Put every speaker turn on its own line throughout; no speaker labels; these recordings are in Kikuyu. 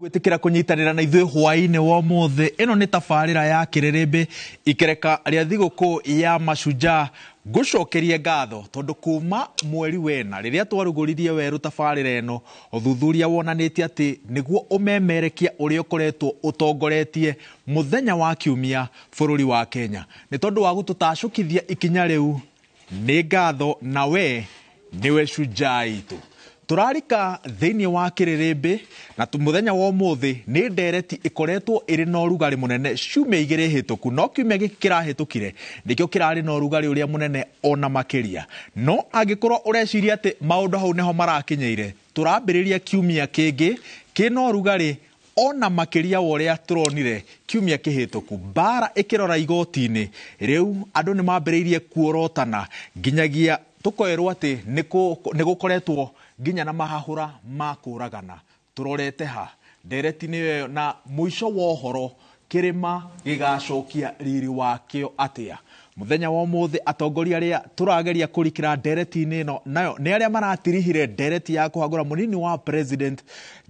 Gwĩtĩkĩra kũnyitanĩra na ithuĩ hwaĩ-inĩ wa ũmũthĩ. Ĩno nĩ tabarĩra ya Kĩrĩrĩmbĩ, ikereka rĩa thigũkũ ya Mashujaa. Ngũcokerie ngatho tondũ kuma mweri wena rĩrĩa twarugũririe werũ tabarĩra ĩno, ũthuthuria wonanĩtie atĩ nĩguo ũmemerekia ũrĩa ũkoretwo ũtongoretie mũthenya wa kiumia bũrũri wa Kenya. Nĩ tondũ wa gũtũtacũkithia ikinya rĩu, nĩ ngatho na we nĩwe shujaa itũ. Tũrarika thĩinĩ wa Kĩrĩrĩmbĩ na mũthenya wa ũmũthĩ nĩ ndereti ĩkoretwo ĩrĩ na ũrugarĩ mũnene ciumia igĩrĩ hĩtũku, no kiumia gĩkĩ kĩrahĩtũkire nĩkĩo kĩrarĩ na ũrugarĩ ũrĩa mũnene ona makĩria. No angĩkorwo ũreciria atĩ maũndũ hau nĩho marakinyĩire, tũrambĩrĩria kiumia kĩngĩ kĩna ũrugarĩ ona makĩria wa ũrĩa tũronire kiumia kĩhĩtũku. Mbara ĩkĩrora igoti-inĩ, rĩu andũ nĩ mambĩrĩirie kuorotana nginyagia tũkoerwo atĩ nĩ gũkoretwo nginya na mahahũra ma kũragana. Tũrorete ha ndereti nĩ ĩyo, na mũico wa ũhoro kĩrĩma gĩgacokia riri wakĩo atĩa? Mũthenya wa ũmũthĩ atongoria arĩa tũrageria kũrikĩra ndereti-inĩ ĩno nayo nĩ arĩa maratirihire ndereti ya kũhagũra mũnini wa president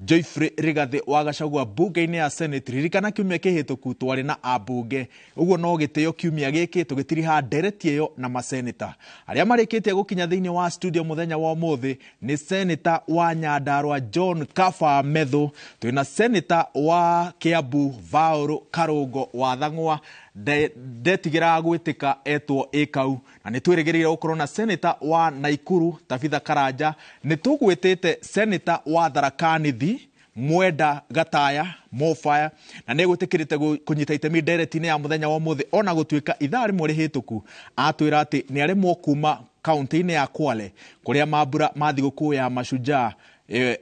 Geoffrey Rigathĩ wa Gachagua mbunge-inĩ ya Senate. Ririkana kiumia kĩhĩtũku twarĩ na ambunge, ũguo no gĩtĩo kiumia gĩkĩ tũgĩtiriha ndereti ĩyo na maseneta. Arĩa marĩkĩtie gũkinya thĩinĩ wa studio mũthenya wa ũmũthĩ nĩ seneta wa Nyandarua John Kaba Methu, twĩna seneta wa Kiambu Vaũrũ Karũngo wa Thang'wa, ndetigĩraga gwĩtĩka etwo ĩkau, na nĩ twĩrĩgĩrĩire gũkorwo na seneta wa Naikuru Tabitha Karanja, nĩ tũgwĩtĩte seneta wa Tharaka Nithi Mwenda Gataya Mofaya, na nĩ egwĩtĩkĩrĩte kũnyita itemi ndereti-inĩ ya mũthenya wa ũmũthĩ, ona gũtuĩka ithaa rĩmwe rĩhĩtũku atwĩra atĩ nĩ aremwo kuma kaunti-inĩ ya Kwale kũrĩa mambura ma thigũkũ ya Mashujaa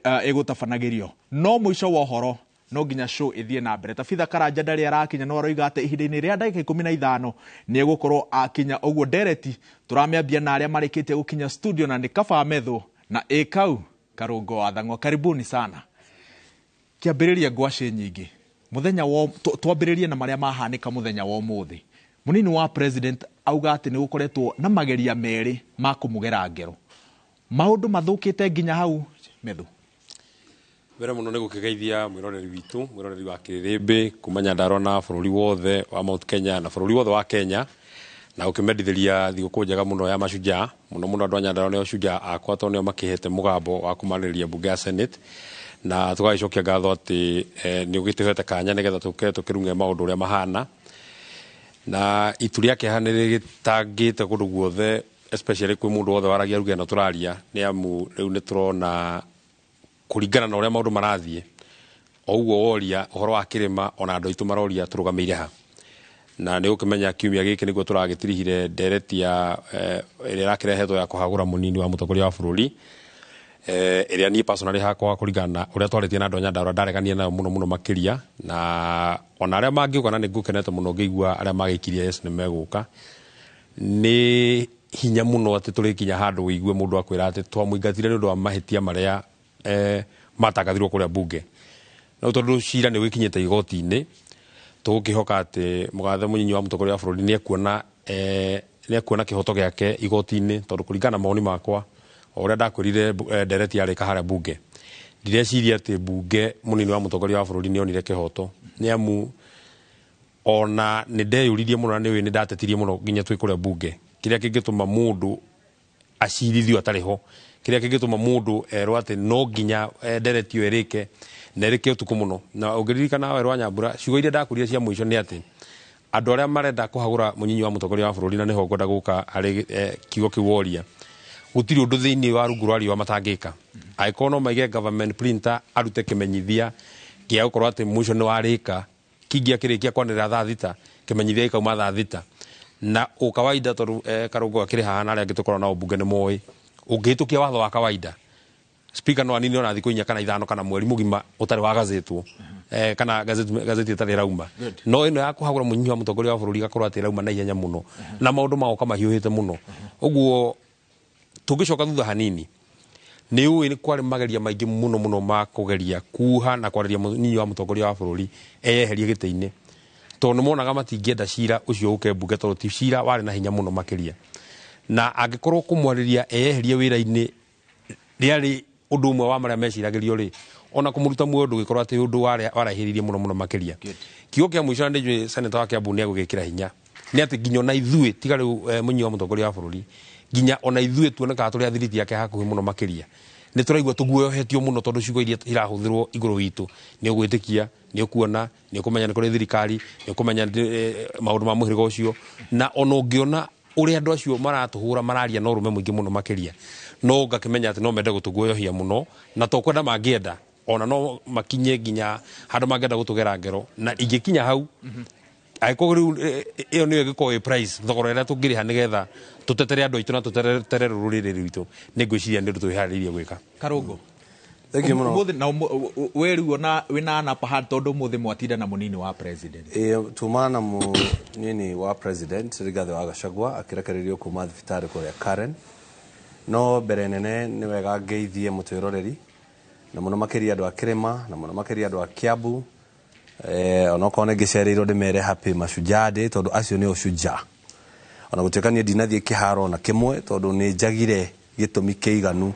ĩgũtabanagĩrio. No mũico wa ũhoro no nginya show ĩthiĩ na mbere. Tabitha Karanja ndarĩ arakinya, no aroiga atĩ ihinda-inĩ rĩa ndagĩka 15 nĩ egũkorwo akinya. Ũguo ndereti tũramĩambia na arĩa marĩkĩtie gũkinya studio, na nĩ Kaba Methu na Ĩkau Karũngo wa Thang'wa. Karibuni sana. Kĩambĩrĩria ngwacĩ nyingĩ mũthenya wa twambĩrĩrie na marĩa mahanĩka mũthenya wa ũmũthĩ. Mũnini wa president auga atĩ nĩ gũkoretwo na mageria merĩ ma kũmũgera ngero. Maũndũ mathũkĩte nginya hau Methu.
Mbere mũno nĩ gũkĩgeithia mwĩroreri witũ, mwĩroreri wa Kĩrĩrĩmbĩ kuma Nyandarua na bũrũri wothe wa Mount Kenya na bũrũri wothe wa Kenya, na gũkĩmendithĩria thigũkũ njega mũno ya Mashujaa. Mũno mũno andũ a Nyandarua nĩo shujaa akwa, tondũ nĩo makĩhete mũgambo wa kũmarĩrĩria mbunge ya Senate, na tũgagĩcokia ngatho atĩ nĩ ũgĩtũhete kanya nĩgetha tũke tũkĩrung'e maũndũ ũrĩa mahana. Na itu rĩa kĩeha nĩ rĩgĩtangĩte kũndũ guothe, especially kwĩ mũndũ wothe waragia ruga ĩno tũraria, nĩ amu rĩu nĩ tũrona kũringana na ũrĩa maũndũ marathiĩ, o ũguo woria ũhoro wa kĩrĩma, ona andũ aitũ maroria tũrũgamĩire ha. Na nĩ ũkĩmenya kiumia gĩkĩ nĩguo tũragĩtirihire ndereti ya ĩrĩa ĩrakĩrehetwo ya kũhagũra mũnini wa mũtongoria wa bũrũri, ĩrĩa niĩ personally hakwa kũringana na ũrĩa twarĩtie na andũ a Nyandarua ndaregania nayo mũno mũno makĩria, na ona arĩa mangĩũka, na nĩ ngũkenete mũno ngĩigua arĩa magĩkirie yes nĩ megũka. Nĩ hinya mũno atĩ tũrĩkinya handũ ũigue mũndũ akwĩra atĩ twamũingatire nĩ ũndũ wa mahĩtia marĩa matangathirwo kũrĩa mbunge. No tondũ cira nĩ ũgĩkinyĩte igoti-inĩ, tũgũkĩhoka atĩ mũgathe mũnyinyi wa mũtongoria wa bũrũri nĩ ekuona kĩhoto gĩake igoti-inĩ, tondũ kũringana na mawoni makwa o ũrĩa ndakwĩrire ndereti yarĩka harĩa mbunge, ndireciria atĩ mbunge mũnini wa mũtongoria wa bũrũri nĩ onire kĩhoto, nĩ amu ona nĩ ndeyũririe mũno na nĩ nĩ ndatetirie mũno nginya twĩ kũrĩa mbunge, kĩrĩa kĩngĩtũma mũndũ acirithio atarĩ ho, kĩrĩa kĩngĩtũma mũndũ erwo atĩ no nginya ndereti ĩyo ĩrĩke na ĩrĩke ũtukũ mũno. Na ũngĩririkana werũ wa Nyambura, ciugo iria ndakwĩrire cia mũico nĩ atĩ andũ arĩa marenda kũhagũra mũnyinyi wa mũtongoria wa bũrũri, na nĩho ngwenda gũka harĩ kiugo kĩu woria, gũtirĩ ũndũ thĩinĩ wa rungu rwa riũa matangĩka. Angĩkorwo no maige government printer arute kĩmenyithia gĩa gũkorwo atĩ mũico nĩ warĩka, kingi akĩrĩkia kwanĩrĩra thaa 6, kĩmenyithia gĩkauma thaa 6. Na o kawaida tondũ Karũngo akĩrĩ haha na arĩa angĩ tũkoragwo nao mbunge nĩ moĩ, ũngĩhĩtũkia watho wa kawaida, speaker no anine ona thikũ 4 kana 5 kana mweri mũgima ũtarĩ wa gazetwo, kana gazeti ĩtarĩ ĩrauma. No ĩno ya kũhagũra mũnyinyi wa mũtongoria wa bũrũri igakorwo atĩ ĩrauma na ihenya mũno, na maũndũ magoka mahiũhĩte mũno. Ũguo tũngĩcoka thutha hanini, nĩ ũĩ nĩ kwarĩ mageria maingĩ mũno mũno ma kũgeria kuha na kwarĩria mũnyinyi wa mũtongoria wa bũrũri eyeherie gĩtĩ-inĩ, tondũ nĩ monaga matingĩenda cira ũcio ũke mbunge, tondũ ti cira warĩ na hinya mũno makĩria. Na angĩkorwo kũmwarĩria eyeherie wĩra-inĩ rĩarĩ ũndũ ũmwe wa marĩa meciragĩrio rĩ, Ona kũmũruta muoyo ndũgĩkorwo atĩ ũndũ waraihĩrĩirie mũno mũno makĩria. Kiugo kĩa mũico, na nĩnjũĩ senator wa Kiambu nĩ agũgĩkĩra hinya, nĩ atĩ nginya ona ithuĩ, tiga rĩu mũnyi wa mũtongoria wa bũrũri, nginya ona ithuĩ tuonekaga tũrĩ athiriti yake hakuhĩ mũno makĩria, nĩ tũraigua tũguoyohetio mũno, tondũ ciugo iria irahũthĩrwo igũrũ witũ, nĩ ũgwĩtĩkia, nĩ ũkuona, nĩ ũkũmenya nĩ kũrĩ thirikari, nĩ ũkũmenya maũndũ ma mũhĩrĩga ũcio. Na ona ũngĩona ũrĩa andũ acio maratũhũra, mararia na ũrũme mũingĩ mũno makĩria, no ngakĩmenya atĩ no mende gũtũguoyohia mũno, na to kwenda mangĩenda, ona no makinye nginya handũ mangĩenda gũtũgera ngero. Na ingĩkinya hau, angĩkorwo rĩu ĩyo nĩyo ĩngĩkorwo ĩ price, thogora ĩrĩa tũngĩrĩha nĩgetha tũtetere andũ aitũ na tũtetere rũrĩrĩ rwitũ, nĩ ngwĩciria nĩ ũndũ twĩharĩirie gwĩka.
Karũngũ.
Thank you mũno.
Ũmũthĩ na we rĩu ona wĩna anapa hand, tondũ ũmũthĩ mwatinda na mũnini wa president.
Ĩĩ, tuma na mũnini wa president Rigathĩ wa Gachagua akĩrekererio kuma thibitarĩ kũrĩa Karen. No mbere nene, nĩ wega ngeithie mũtwĩroreri, na mũno makĩria andũ a Kĩrĩma, na mũno makĩria andũ a Kiambu, onokorwo nĩ ngĩcereirwo, ndĩmere happy Mashujaa Day, tondũ acio nĩo shujaa. Ona gũtuĩka niĩ ndinathiĩ kĩharo ona kĩmwe, tondũ nĩ njagire gĩtũmi kĩiganu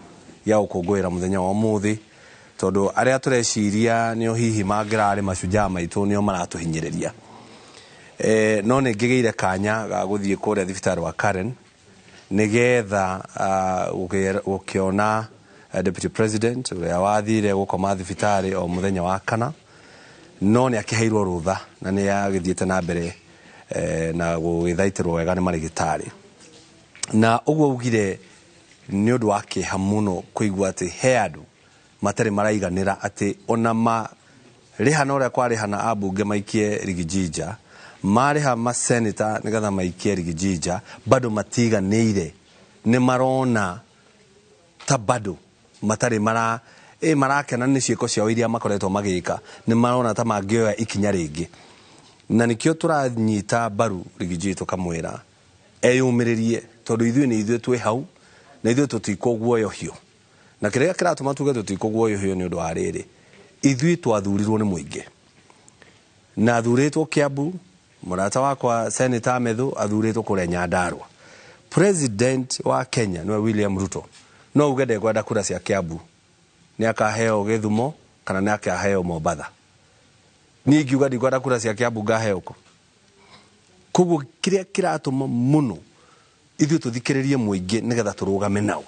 gĩa gũkũngũĩra mũthenya wa ũmũthĩ, tondũ arĩa tũreciria nĩo hihi mangĩrarĩ mashujaa maitũ nĩo maratũhinyĩrĩria. No nĩ ngĩgĩire kanya ga gũthiĩ kũrĩa thibitarĩ wa Karen nĩgetha gũkĩona deputy president ũrĩa wathire gũkoma thibitarĩ o mũthenya wa kana, no nĩ akĩheirwo rũtha na nĩ agĩthiĩte na mbere na gũgĩthaitĩrwo wega nĩ marĩgĩtarĩ. Na ũguo ugire, nĩ ũndũ wa kĩeha mũno kũigua atĩ he andũ matarĩ maraiganĩra, atĩ ona marĩha na ũrĩa kwarĩhana ambunge maikie Rigijinja, marĩha maseneta nĩgetha maikie Rigijinja, bado matiganĩire. Nĩ marona ta bado matarĩ mara marakena nĩ ciĩko ciao iria makoretwo magĩka, nĩ marona ta mangĩoya ikinya rĩngĩ. Na nĩkĩo tũranyita mbaru Rigiji, tũkamwĩra eyũmĩrĩrie, tondũ ithuĩ nĩ ithuĩ twĩ hau, na ithuĩ tũtikũguoyohio. Na kĩrĩa kĩratũma tuge tũtikũguoyohio nĩ ũndũ wa rĩrĩ, ithuĩ twathurirwo nĩ mũingĩ, na thurĩtwo Kiambu, mũrata wakwa Senator Methu athurĩtwo kũrĩa Nyandarua. President wa Kenya nĩwe William Ruto no uge ndekwenda kura cia Kiambu, nĩ akaheo Gĩthumo kana nĩ akaheo Mombatha. Niĩ ingiuga ndikwenda kura cia Kiambu, ngaheo kũ? Koguo kĩrĩa kĩratũma mũno ithuĩ tũthikĩrĩrie mũingĩ nĩgetha tũrũgame nao,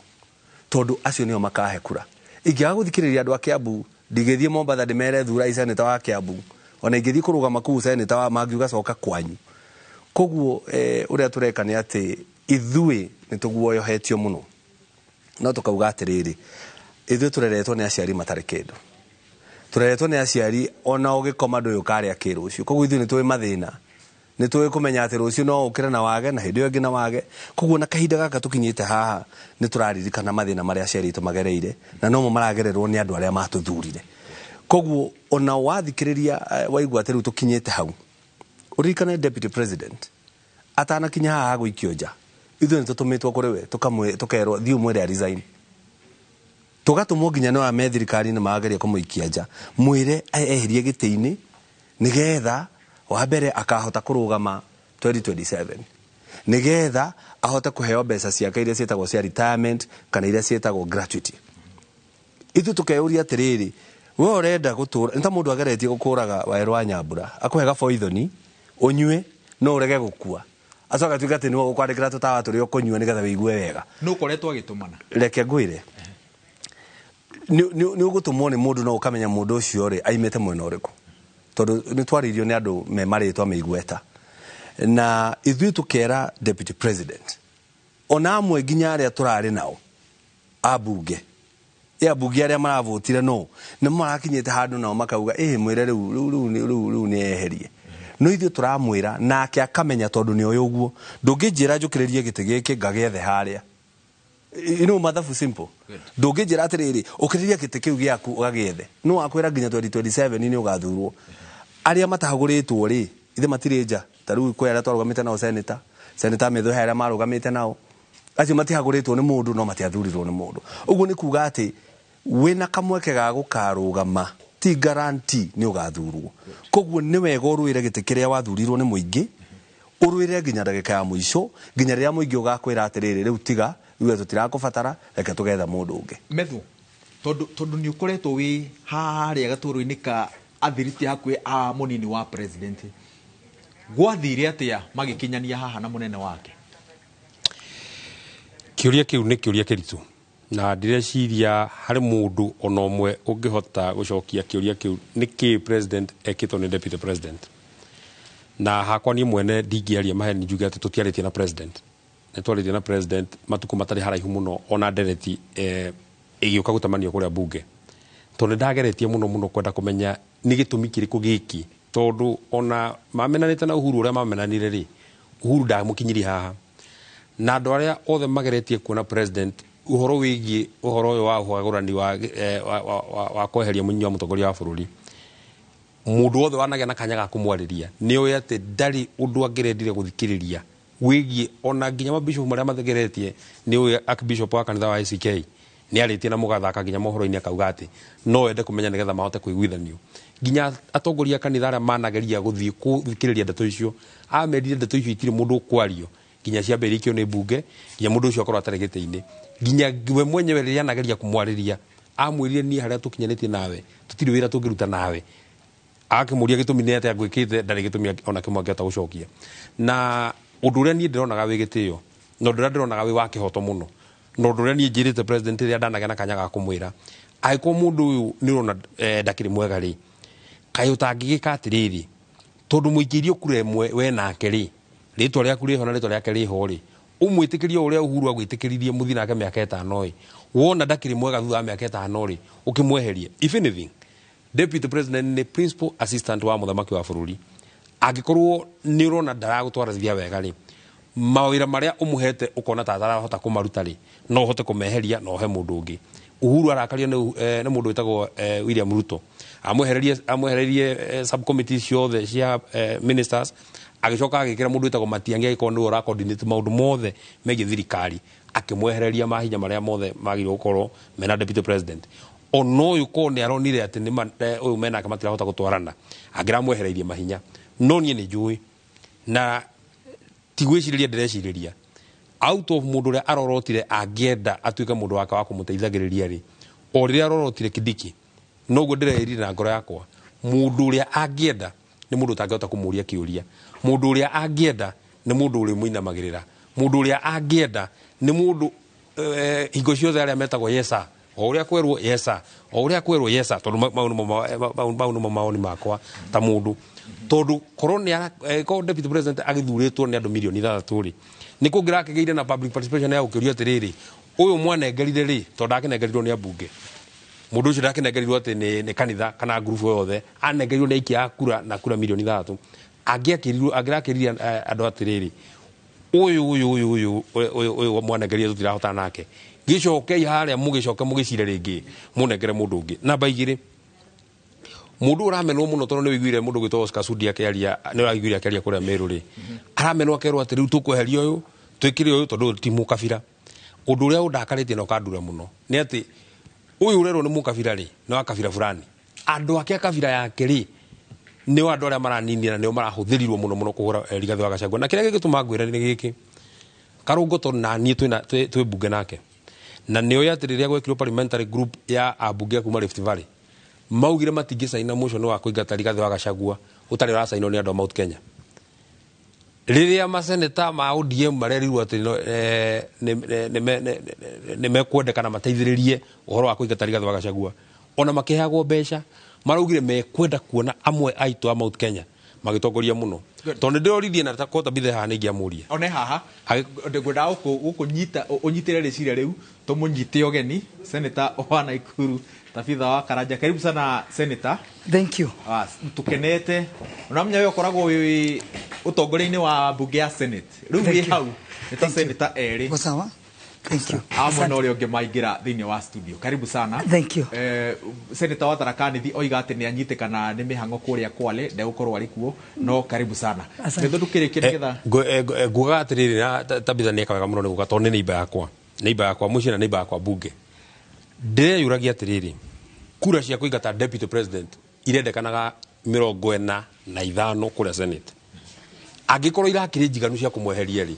tondũ acio nĩo makahe kura. Ingĩaga gũthikĩrĩria andũ a Kiambu, ndingĩthiĩ Mombatha ndĩmere thurai senator wa Kiambu. Ona ingĩthiĩ kũrũgama kũu, senator wa mangiuga coka kwanyu. Koguo ũrĩa tũreka nĩ atĩ ithuĩ nĩ tũguoyohetio mũno, no tũkauga atĩrĩrĩ, ithuĩ tũreretwo nĩ aciari matarĩ kĩndũ, tũreretwo nĩ aciari ona ũgĩkoma ndũĩ ũkarĩa kĩ rũciũ. Koguo ithuĩ nĩ tũĩ mathĩna, nĩ tũĩ kũmenya atĩ rũciũ no ũkĩre na wage, na hĩndĩ ĩyo ĩngĩ na wage. Koguo na kahinda gaka tũkinyĩte haha, nĩ tũraririkana mathĩna marĩa aciari aitũ magereire, na nomo maragererwo nĩ andũ arĩa matũthurire. Koguo ona wathikĩrĩria, waigua atĩ rĩu tũkinyĩte hau, ũririkane deputy president atanakinya haha gũikio nja, ithuĩ nĩ tũtũmĩtwo kũrĩ we, tũkerwo thiĩ ũmwĩre resign, tũgatũmwo nginya no ame thirikari-inĩ marageria kũmũikia nja, mwĩre eherie gĩtĩ-inĩ nĩgetha wa mbere akahota kũrũgama 2027, nĩgetha ahote kũheo mbeca ciake iria ciĩtagwo cia retirement kana iria ciĩtagwo gratuity. Ithuĩ tũkeyũria atĩrĩrĩ, we ũrenda gũtũra nĩ ta mũndũ ageretie gũkũraga waerũ wa nyambura, akũhe gaboithoni ũnyue no ũrege gũkua, acoka atuĩke atĩ nĩwe ũkwandĩkĩra tũtawa tũrĩa ũkũnyua nĩgetha wĩigue wega.
Nũ ũkoretwo agĩtũmana?
Reke ngwĩre, nĩ ũgũtũmwo nĩ mũndũ, no ũkamenya mũndũ ũcio rĩ aimĩte mwena ũrĩkũ, tondũ nĩ twarĩirio nĩ andũ me marĩtwa me igweta. Na ithuĩ tũkera deputy president, ona amwe nginya arĩa tũrarĩ nao ambunge, ĩ ambunge arĩa maravotire, no nĩ marakinyĩte handũ nao makauga ĩ mwĩre rĩu rĩu rĩu rĩu rĩu nĩ eherie. No ithuĩ tũramwĩra nake akamenya, tondũ nĩ oĩ ũguo ndũngĩnjĩra njũkĩrĩrie gĩtĩ gĩkĩ ngagĩethe harĩa. Mathabu simple, ndũngĩnjĩra atĩrĩrĩ, ũkĩrĩria gĩtĩ kĩu gĩaku ũgagĩethe, no wakwĩra nginya 2027 nĩ ũgathurwo. Arĩa matahagũrĩtwo rĩ, ithe matirĩ nja. Ta rĩu kwĩ arĩa twarũgamĩte nao, senator Methu, he arĩa marũgamĩte nao, acio matihagũrĩtwo nĩ mũndũ, no matiathurirwo nĩ mũndũ. Ũguo nĩ kuga atĩ wĩna kamweke ga gũkarũgama ti guarantee nĩ ũgathurwo. Koguo nĩ wega ũrũĩre gĩtĩ kĩrĩa wathurirwo nĩ mũingĩ, ũrũĩre nginya ndagĩka ya mũico, nginya rĩrĩa mũingĩ ũgakwĩra atĩrĩrĩ, rĩu tiga, rĩu tũtirakũbatara, reke tũgetha mũndũ ũngĩ.
Methu. Tondu ni ukoretwo wi haria gatũrũ-inĩ ka athiriti hakuhĩ a mũnini wa president, gwathire atia magĩkinyania haha na mũnene wake?
Kĩũria kĩu nĩ kĩũria kĩritũ na ndireciria harĩ mũndũ ona ũmwe ũngĩhota gũcokia kĩũria kĩu nĩkĩ president ekĩtwo nĩ deputy president. Na hakwa niĩ mwene ndingĩaria maheni njuge atĩ tũtiarĩtie na president. Nĩ twarĩtie na president matukũ matarĩ haraihu mũno ona ndereti ĩgĩũka gũtamanio kũrĩa bunge, tondũ nĩndageretie mũno mũno kwenda kũmenya nĩ gĩtũmi kĩrĩkũ gĩkĩ, tondũ ona mamenanĩte na Uhuru ũrĩa mamenanire rĩ, Uhuru ndamũkinyirie haha. Na andũ arĩa othe mageretie kuona president ũhoro wĩgiĩ ũhoro ũyũ wa ũhagũrani wa kweheria mũnyinyi wa mũtongoria wa bũrũri, mũndũ wothe wanagĩa na kanya ga kũmwarĩria nĩ oĩ atĩ ndarĩ ũndũ angĩrendire gũthikĩrĩria wĩgiĩ ona nginya mabishop marĩa mathegeretie. Nĩ ũĩ archbishop wa kanitha wa ACK nĩ arĩtie na mũgathaka nginya mohoro-inĩ akauga atĩ no ende kũmenya nĩgetha mahote kũiguithanio. Nginya atongoria a kanitha arĩa manageria gũthiĩ gũthikĩrĩria ndeto icio amerire ndeto icio itirĩ mũndũ ũkwario nginya ciambĩrĩirio nĩ mbunge, nginya mũndũ ũcio akorwo atarĩ gĩtĩ-inĩ. Nginya we mwenyewe rĩrĩa anageria kũmwarĩria amwĩrire niĩ harĩa tũkinyanĩtie nawe tũtirĩ wĩra tũngĩruta nawe. Akĩmũria gĩtũmi nĩ atĩa ngwĩkĩte, ndarĩ gĩtũmi ona kĩmwe angĩhota gũcokia. Na ũndũ ũrĩa niĩ ndĩronaga wĩ gĩtĩo na ũndũ ũrĩa ndĩronaga wĩ wa kĩhoto mũno na ũndũ ũrĩa niĩ njĩrĩte president rĩrĩa ndanagĩa na kanya ga kũmwĩra, angĩkorwo mũndũ ũyũ nĩ ũrona ndakĩrĩ mwega rĩ, kaĩ ũtangĩgĩka atĩrĩrĩ, tondũ mũikĩirio kura ĩmwe we nake rĩ, rĩtwa rĩaku rĩho na rĩtwa rĩake rĩho rĩ, ũmwĩtĩkĩrie o ũrĩa Uhuru agwĩtĩkĩririe mũthiĩ nake mĩaka ĩtano ĩ, wona ndakĩrĩ mwega thutha wa mĩaka ĩtano rĩ, ũkĩmweherie. If anything, deputy president nĩ principal assistant wa mũthamaki wa bũrũri. Angĩkorwo nĩ ũrona ndaragũtwarithia wega rĩ, mawĩra marĩa ũmũhete ũkona ta atarahota kũmaruta rĩ, no ũhote kũmeheria na ũhe mũndũ ũngĩ. Uhuru arakario nĩ mũndũ wĩtagwo William Ruto, amwehererie subcommittee ciothe cia ministers, agĩcoka agĩkĩra mũndũ wĩtagwo Matiang'i agĩkorwo nĩwe ũra coordinate maũndũ mothe megiĩ thirikari, akĩmwehereria mahinya marĩa mothe magĩrĩirwo gũkorwo mena deputy president. Ona ũyũ korwo nĩ aronire atĩ ũyũ menake matirahota gũtwarana, angĩramwehereirie mahinya. No niĩ nĩ njũĩ na ti gwĩcirĩria ndĩrecirĩria, out of mũndũ ũrĩa arorotire angĩenda atuĩke mũndũ wake wa kũmũteithagĩrĩria rĩ, o rĩrĩa arorotire Kindiki, noguo ndĩreririre na ngoro yakwa, mũndũ ũrĩa angĩenda nĩ mũndũ ũtangĩhota kũmũria kĩũria, mũndũ ũrĩa angĩenda nĩ mũndũ ũrĩmũinamagĩrĩra, mũndũ ũrĩa angĩenda nĩ mũndũ hingo ciothe arĩa metagwo yesa, o ũrĩa kwerwo yesa, o ũrĩa kwerwo yesa, tondũ mau nĩmo mawoni makwa ta mũndũ. Tondũ korwo nĩ korwo deputy president agĩthurĩtwo nĩ andũ mirioni 6 rĩ, nĩ kũngĩrakĩgĩire na public participation ya gũkĩũrio atĩrĩrĩ, ũyũ mwanengerire rĩ, tondũ ndakĩnengerirwo nĩ ambunge, mũndũ ũcio ndakĩnengerirwo atĩ nĩ kanitha kana ngurubu yothe, anengerirwo nĩ aikia a kura na kura mirioni 6, angĩrakĩrire andũ atĩrĩrĩ, ũyũ ũyũ ũyũ ũyũ ũyũ ũyũ mwanengerire tũtirahotana nake, gĩcokei harĩa mũgĩcoke mũgĩcire rĩngĩ mũnengere mũndũ ũngĩ. Namba 2, mũndũ ũramenwo mũno tondũ nĩ ũiguire mũndũ ũgwĩtwo Oscar Sudi akĩaria, nĩ ũraiguire akĩaria kũrĩa Meru rĩ, aramenwo akerwo atĩ rĩu tũkweheria ũyũ twĩkĩre ũyũ tondũ ũyũ ti mũkabira. Ũndũ ũrĩa ũndakarĩtie na ũkandura mũno nĩ atĩ ũyũ ũrerwo nĩ mũkabira rĩ, nĩ wa kabira fulani, andũ ake a kabira yake rĩ, nĩo andũ arĩa maraninira, nĩo marahũthĩrirwo mũno mũno kũhũra Rigathĩ wa Gachagua. Na kĩrĩa gĩgĩtũma ngwĩre nĩ gĩkĩ, Karũngo tondũ na niĩ twĩ mbunge nake, na nĩoĩ atĩ rĩrĩa gwekirwo parliamentary group ya ambunge kuma Rift Valley, maugire matingĩcaina motion wa kũingata Rigathĩ wa Gachagua ũtarĩ ũracainwo nĩ andũ a Mount Kenya. Rĩrĩa maseneta ma ODM marerirwo atĩ nĩ mekwendekana mateithĩrĩrie ũhoro wa kũingata Rigathĩ wa Gachagua, ona makĩheagwo mbeca, maraugire mekwenda kuona amwe aitũ a Mount Kenya magĩtongoria mũno. Tondũ nĩndĩroririe na kota bithe haha nĩingĩamũria.
One haha, ngwendaga gũkũnyita, ũnyitĩre rĩciria rĩu, tũmũnyite ũgeni, Senator wa Nakuru Tabitha wa Karanja. Karibu sana Senator.
Thank you.
Tukenete. Unamenya wewe ukoragwo wi utongoria-inĩ wa bunge ya Senate. Rĩu wĩ hau nĩ ta Senator erĩ.
Kwa sawa. Thank you.
Amwe na ũrĩa ũngĩ maingĩra thĩinĩ wa studio. Karibu sana.
Thank you.
Senator wa Tharaka Nithi oiga atĩ nĩ anyitĩkana nĩ mĩhang'o kũrĩa Kwale, ndegũkorwo arĩ kuo, no karibu sana. Nĩtũ ndũkĩrĩkie nĩgetha
Ngugaga atĩrĩrĩ, na Tabitha nĩ eka wega mũno nĩ gũka, tondũ nĩ neighbor yakwa. Neighbor yakwa mũciĩ na neighbor yakwa bunge. Ndĩreyũragia atĩrĩrĩ, kura cia kũingata deputy president irendekanaga 45 kũrĩa Senate. Angĩkorwo irakĩrĩ njiganu cia kũmweheria rĩ,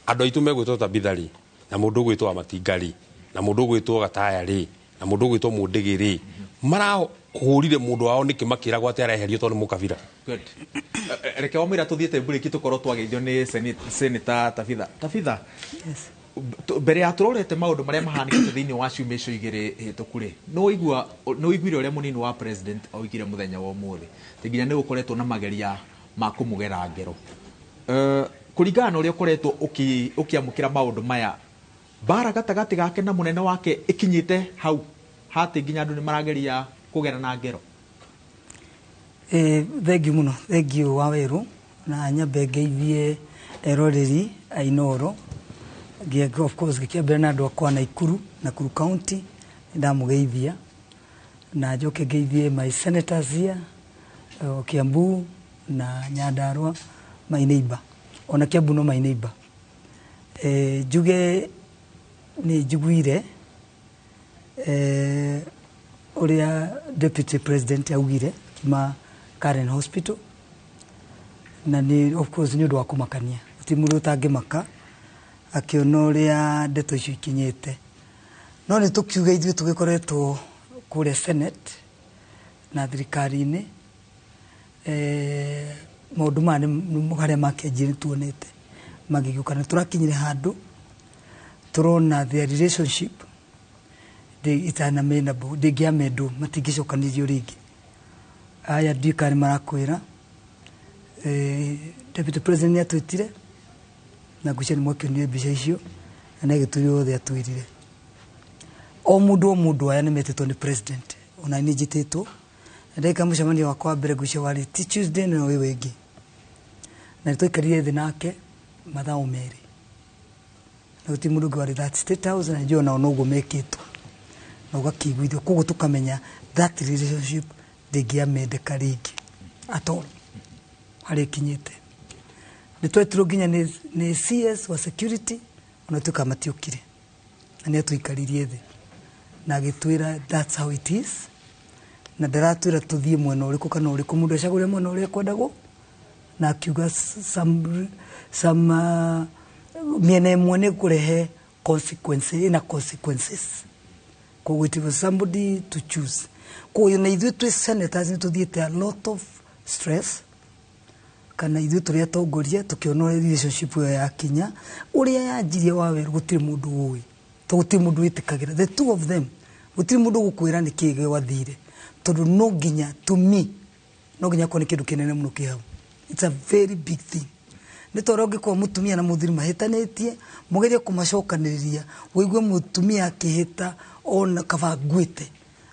andũ aitũ megwĩtwo Tabitha rĩ, na mũndũ ũgwĩtwo Wamatinga rĩ, na mũndũ ũgwĩtwo Gataya rĩ, Na mũndũ ũgwĩtwo Mũndĩgĩ rĩ, marahũrire mũndũ wao nĩkĩ makĩragwo atĩ areherio tondũ nĩ mũkabira?
Good. Reke wamwĩra tũthiĩte mburĩki tũkorwo twageithio nĩ Senator Tabitha. Tabitha,
Yes.
Mbere ya tũrorete maũndũ marĩa mahanĩkĩte thĩinĩ wa ciumia icio igĩrĩ hĩtũku rĩ, nĩ ũiguire ũrĩa mũnini wa president oigire mũthenya wa ũmũthĩ atĩ nginya nĩ gũkoretwo na mageria ma kũmũgera ngero. Kũringana na ũrĩa ũkoretwo ũkĩamũkĩra maũndũ maya, mbara gatagatĩ gake na mũnene wake ĩkinyĩte hau hatĩ nginya andũ nĩ marageria kũgera na ngero?
Thank you mũno, thank you Waweru, na nyambe ngeithie eroreri a Inooro. Of course ngĩkĩambĩrĩria na andũ akwa Nakuru, Nakuru County, nĩndamũgeithia. Na njoke ngeithie my senators here, Kiambu na Nyandarua, my neighbor. Ona Kiambu no my neighbor. Njuge nĩ njiguire ũrĩa deputy president augire kuma Karen Hospital, na nĩ of course nĩ ũndũ wa kũmakania, gũtirĩ mũndũ ũtangĩmaka akĩona ũrĩa ndeto icio ikinyĩte. No nĩ tũkiuge ithuĩ tũgĩkoretwo kũrĩa Senate na thirikari-inĩ, maũndũ maya nĩ harĩa makĩanjia nĩ tuonete magĩgĩũka, na tũrakinyire handũ tũrona their relationship itanamenable, ndĩngĩamendwo, matingĩcokanĩrio rĩngĩ. Aya ndiũĩ kana nĩ marakwĩra, deputy president nĩ atwĩtire na ngwĩciria nĩ mwakĩonire mbica icio, na nĩ agĩtwĩrire othe atwĩrire. O mũndũ o mũndũ aya nĩ metĩtwo nĩ president, ona niĩ njĩtĩtwo. Na ndeka mũcemanio wakwa wa mbere ngwĩciria warĩ ti Tuesday no ũyũ ĩngĩ. Na nĩ twaikarire thĩ nake mathaa merĩ. Na gũtirĩ mũndũ ũngĩ warĩ that State House, na njũĩ onao noguo mekĩtwo. Na ũgakĩiguithio, koguo tũkamenya that relationship ndĩngĩamendeka rĩngĩ at all harĩa ĩkinyĩte. Nĩ twetirwo nginya nĩ CS wa security, ona tuĩka matiokire. Na nĩ atũikaririe thĩ na agĩtwĩra that's how it is, na ndaratwĩra tũthiĩ mwena ũrĩkũ kana ũrĩkũ, mũndũ acagũre mwena ũrĩa ekwendagwo, na akiuga some mĩena ĩmwe nĩ kũrehe consequences, ĩna consequences, koguo it was somebody to choose. Koguo na ithuĩ twĩ senators nĩ tũthiĩte a lot of stress, kana ithuĩ tũrĩ atongoria tũkĩona ũrĩa relationship ĩyo yakinya, ũrĩa yanjirie Waweru gũtirĩ mũndũ ũĩ, to gũtirĩ mũndũ wĩtĩkagĩra the two of them, gũtirĩ mũndũ ũgũkwĩra nĩ kĩĩ gwathire, tondũ no nginya, to me, no nginya akorwo nĩ kĩndũ kĩnene mũno kĩ hau. It's a very big thing. Nĩ ta ũrĩa ũngĩkorwo mũtumia na mũthuri mahĩtanĩtie, mũgerie kũmacokanĩrĩria, ũigue mũtumia akĩhĩta ona kaba nguĩte,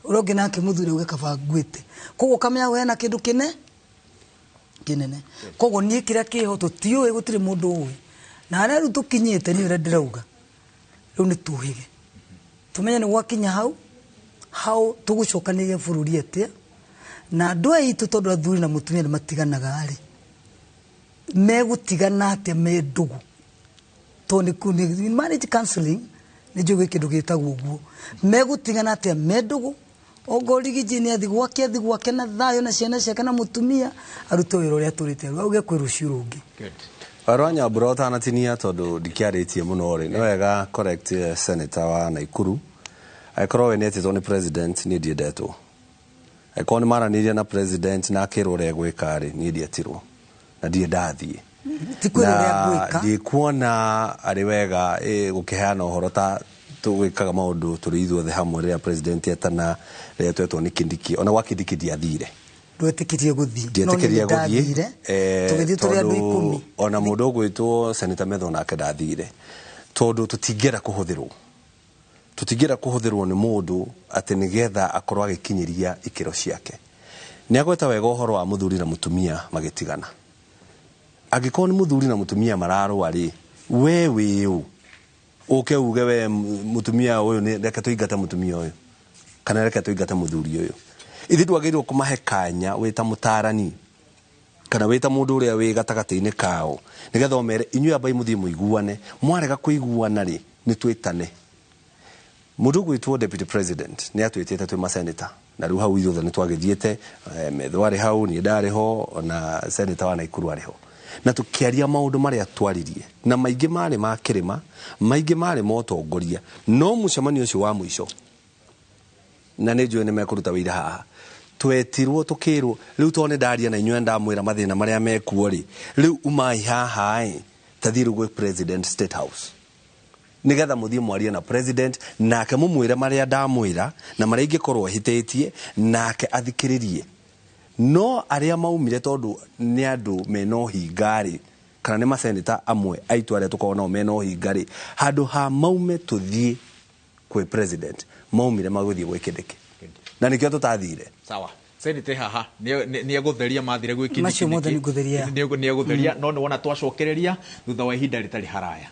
ũrĩa ũngĩ nake mũthuri auge kaba nguĩte, koguo ũkamenya hena kĩndũ kĩnene. Koguo niĩ kĩrĩa kĩho tũtiũĩ, gũtirĩ mũndũ ũĩ, na harĩa rĩu tũkinyĩte nĩ ũrĩa ndĩrauga, rĩu nĩ tũhĩge tũmenye nĩ gwakinya hau hau tũgũcokanĩrĩria bũrũri atĩa, na andũ aya aitũ, tondũ athuri na mũtumia nĩ matiganaga rĩ, megũtigana atĩa me ndũgũ? Tondũ nĩ marriage counseling nĩ njũĩ kĩndũ gĩtagwo ũguo, megũtigana atĩa me ndũgũ? Ongorwo Rigiji nĩ athi gwake, athi gwake na thayũ na ciana ciake na mũtumia, arute wĩra ũrĩa atũrĩte rĩu, auge kwĩ rũciũ rũngĩ.
Warwa Nyambura, ũtanatinia tondũ ndikĩarĩtie mũno rĩ, nĩ wega correct senator wa Nakuru, angĩkorwo we nĩ etĩtwo nĩ president, niĩ ndiendetwo. Angĩkorwo nĩ maranĩirie na president na akĩrwo ũrĩa egwĩka rĩ, niĩ ndietirwo na ndirĩ ndathiĩ.
Ti kwĩrwo ũrĩa ngwĩka.
Ndikuona arĩ wega gũkĩheana ũhoro ta tũgwĩkaga maũndũ tũrĩ ithuothe hamwe rĩrĩa president etana, rĩrĩa twetwo nĩ Kindiki. Ona gwa Kindiki ndiathire.
Ndwetĩkĩrie gũthiĩ?
Ndietĩkĩrie
No niĩ
gũthiĩ.
nĩndathire. Tũgĩthiĩ tũrĩ andũ
Tondũ
10.
ona mũndũ ũgwĩtwo Senator Metho nake ndathire, tondũ tũtingĩenda kũhũthĩrwo, tũtingĩenda kũhũthĩrwo nĩ mũndũ atĩ nĩgetha akorwo agĩkinyĩria ikĩro ciake. Nĩ agweta wega ũhoro wa mũthuri na mũtumia magĩtigana. Angĩkorwo nĩ mũthuri na mũtumia mararũa rĩ, we wĩũ ũke uge we mũtumia ũyũ nĩ reke tũingate mũtumia ũyũ kana reke tũingate mũthuri ũyũ? Ithuĩ twagĩrĩirwo kũmahe kanya wĩ ta mũtarani kana wĩ ta mũndũ ũrĩa wĩ gatagatĩ-inĩ kao, nĩgetha ũmere inyuĩ ambai mũthiĩ mũiguane, mwarega kũiguana rĩ, nĩ twĩtane. Mũndũ ũgwĩtwo deputy president nĩ atwĩtĩte twĩ maseneta, na rĩu hau ithuothe nĩ twagĩthiĩte, Metho arĩ hau, niĩ ndarĩ ho, ona senator wa Nakuru arĩ ho, na tũkĩaria maũndũ marĩa twaririe, na maingĩ marĩ ma kĩrĩma, maingĩ marĩ ma ũtongoria, no mũcemanio ũcio wa mũico Na nĩ njũĩ nĩ mekũruta wĩira haha. Twetirwo tũkĩrwo rĩu tondũ nĩ ndaria na inyuĩ ndamwĩra mathĩna marĩa mekuo rĩ, rĩu umai haha ĩ, tathiĩ rĩu gwĩ president State House nigetha muthie mwarie na president nake mumwire maria ndamwira na maria ingĩkorwo hĩtĩtie nake athikĩrĩrie. No arĩa maumire tondu nĩ andũ mena ũhinga rĩ, kana nĩ maseneta amwe aitũ arĩa tũkoragwo nao mena ũhinga rĩ, handũ ha maume tũthiĩ kwĩ president, maumire magũthiĩ gwĩ Kindiki, na nĩkĩo tũtathire.
Sawa, senete haha nĩ egũtheria mathire gwĩ Kindiki.
Macio mothe nĩ ngũtheria.
Nĩ egũtheria, no nĩ wona twacokereria thutha wa ihinda rĩtarĩ haraya.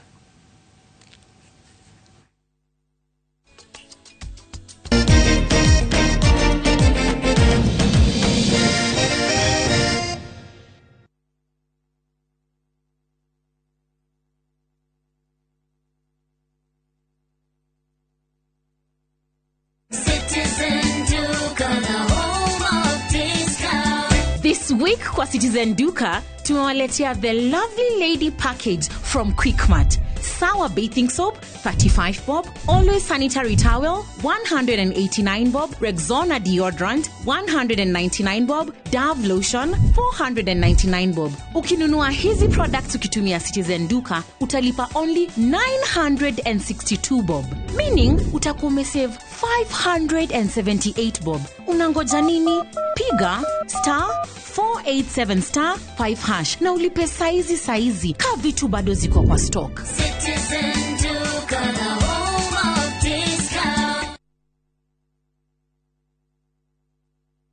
This week kwa Citizen Duka tumewaletea the Lovely Lady package from Quickmart. Sour bathing soap 35 bob, Always sanitary towel 189 bob, Rexona deodorant 199 bob, Dove lotion 499 bob. Ukinunua hizi products ukitumia Citizen Duka utalipa only 962 bob, meaning utakuwa umesave 578 bob. Unangoja nini? Piga star 487 star 5 hash na ulipe saizi saizi ka vitu bado ziko kwa stock.
Citizen Duka, the home of discount.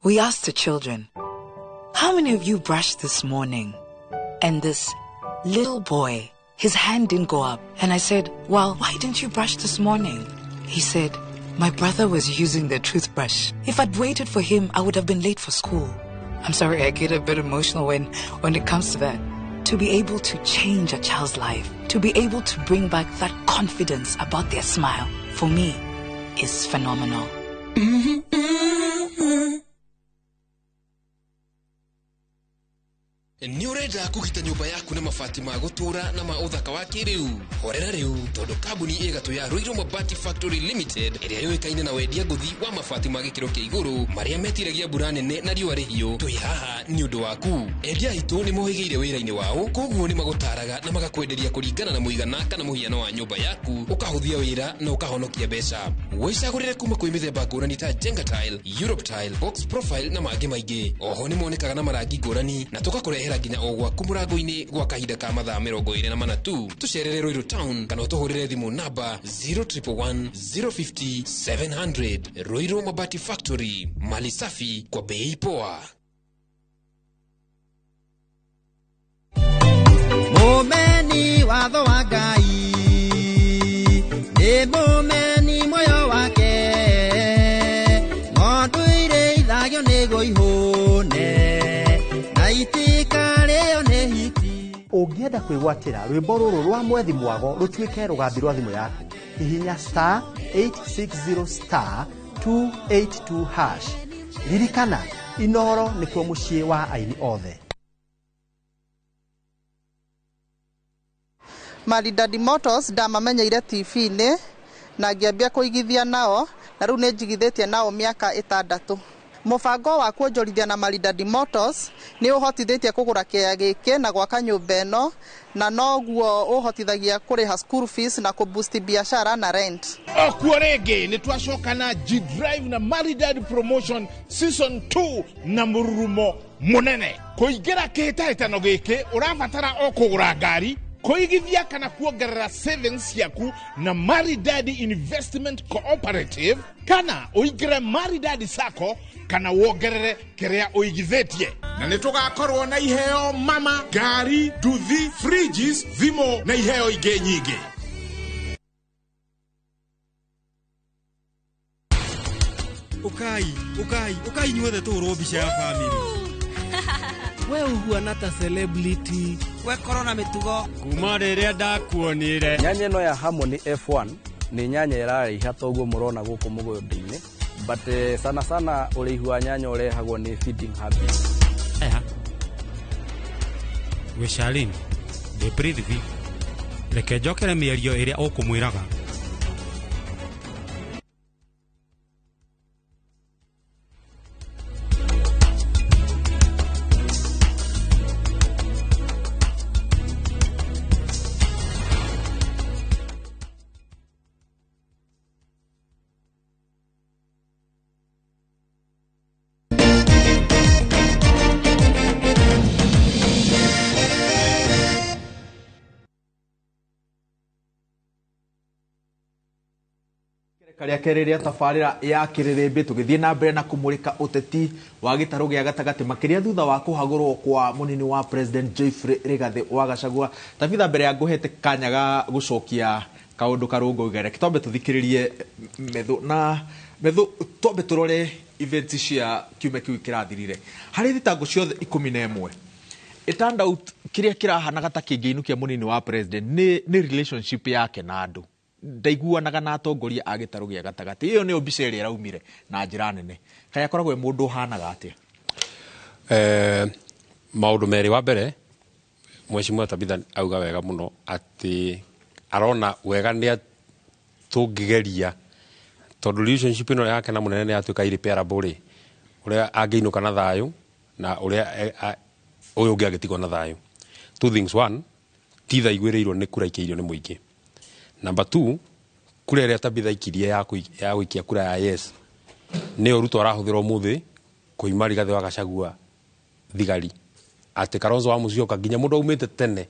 We asked the children, how many of you brushed this morning? And this little boy, his hand didn't go up. And I said, well, why didn't you brush this morning? He said, my brother was using the toothbrush. If I'd waited for him, I would have been late for school. I'm sorry, I get a bit emotional when it comes to that. To be able to change a child's life, to be able to bring back that confidence about their smile, for me, is phenomenal.
Nĩ ũrenda kũgita nyũmba yaku na mabati ma gũtũũra na ma ũthaka wa kĩrĩu? Horera rĩu, tondũ kambuni ĩgatũ ya Ruiru Mabati Factory Limited ĩrĩa yũĩkaine na wendia ngũthi wa mabati ma gĩkĩro kĩa igũrũ marĩa metiragia mbura nene na riũa rĩhiũ, twĩ haha nĩ ũndũ waku. Endia aitũ nĩ mohĩgĩire wĩra-inĩ wao, koguo nĩ magũtaraga na magakwenderia kũringana na mũigana kana mũhiano wa nyũmba yaku, ũkahũthia wĩra na ũkahonokia mbeca. Wĩcagũrĩre kuma kwĩ mĩthemba ngũrani ta Jenga Tile, Europe Tile, Box Profile na mangĩ maingĩ. Oho nĩ monekaga na marangi ngũrani na tũgakũrehera nginya o gwaku mũrango-inĩ gwa kahinda ka mathaa 24 tu. Tũcerere Ruiru Town kana ũtũhũrĩre thimũ namba 0111 050 700. Ruiru Mabati Factory, mali safi kwa bei poa.
Mumeni watho wa Ngai nĩ mumeni muoyo wake, ng'ondu irĩithagio nĩguo ihũne na itikarĩo nĩ hiti.
Ũngĩenda kwĩgwatĩra rwĩmbo rũrũ rwa mwethi mwago rũtuĩke rũgambi rwa thimũ yaku, hihinya star 860 star 282 hash. Ririkana, Inooro nĩkuo mũciĩ wa aini othe.
Maridadi Motors ndamamenyeire TV-inĩ na ngĩambia kũigithia nao, na rĩu nĩ njigithĩtie nao mĩaka 6. Mũbango wa kuonjorithia na Maridadi Motors nĩ ũhotithĩtie kũgũra kĩea gĩkĩ na gwaka nyũmba ĩno, na noguo ũhotithagia kũrĩha school fees na kũboost biashara na rent.
Okuo rĩngĩ nĩ twacoka na G-Drive na Maridadi Promotion Season 2 na mũrurumo mũnene. Kũingĩra kĩhĩtahĩtano gĩkĩ ũrabatara o kũgũra ngari, kũigithia kana kuongerera savings ciaku na Maridadi Investment Cooperative, kana ũingĩre Maridadi Sacco kana wongerere kĩrĩa ũigithĩtie. Na nĩ tũgakorwo na iheo mama, ngari, nduthi, fridges, thimũ na iheo ingĩ nyingĩ.
Ukai, ukai, ukai inyuothe tũhũrwo mbica ya family.
We ũhuana ta celebrity.
We korwo na mĩtugo.
Kuma rĩrĩa ndakuonire.
Nyanya ĩno ya Harmony F1 nĩ nyanya ĩraraiha toguo mũrona gũkũ mũgũnda-inĩ, but sana sana ũraihu wa nyanya ũrehagwo nĩ feeding habits.
Aya. We Charlene, ndĩ Prithvi. Reke njokere mĩario ĩrĩa ũkũmwĩraga.
Rĩa kerĩ rĩa tabarĩra ya kĩrĩrĩmbĩ tũgĩthiĩ na mbere na kũmũrĩka ũteti wa gĩtarũ gĩa gatagatĩ makĩria thutha wa kũhagũrwo kwa mũnini wa President Geoffrey Rigathĩ wa Gachagua. Tabitha, mbere ya ngũhete kanya ga gũcokia kaũndũ karũngo igere, reke twambe tũthikĩrĩrie Methu na Methu, twambe tũrore events cia kiumia kĩu kĩrathirire. Harĩ thitango ciothe 11, it turned out kĩrĩa kĩrahanaga ta kĩngĩinũkia mũnini wa president nĩ relationship yake na andũ. Ndaiguanaga na atongoria a gĩtarũ gĩa gatagatĩ. Ĩyo nĩyo mbica ĩrĩa ĩraumire na njĩra nene. Kaĩ akoragwo e mũndũ ũhanaga atĩa?
Maũndũ merĩ. Wa mbere, Mheshimiwa Tabitha auga wega mũno atĩ arona wega nĩ tũngĩgeria, tondũ relationship ĩno yake na mũnene nĩ yatuĩka irreparable rĩ, ũrĩa angĩinũka na thayũ na ũrĩa ũyũ ũngĩ angĩtigwo na thayũ. Two things. One, ti tha igwĩrĩirwo nĩ kura ikĩirio nĩ mũingĩ. Number two, kura ĩrĩa Tabitha aikirie ya gũikia kura ya yes nĩyo Ruto arahũthĩra ũmũthĩ kũima Rigathĩ wa Gachagua thigari atĩ Kalonzo wa Musyoka nginya mũndũ aumĩte tene,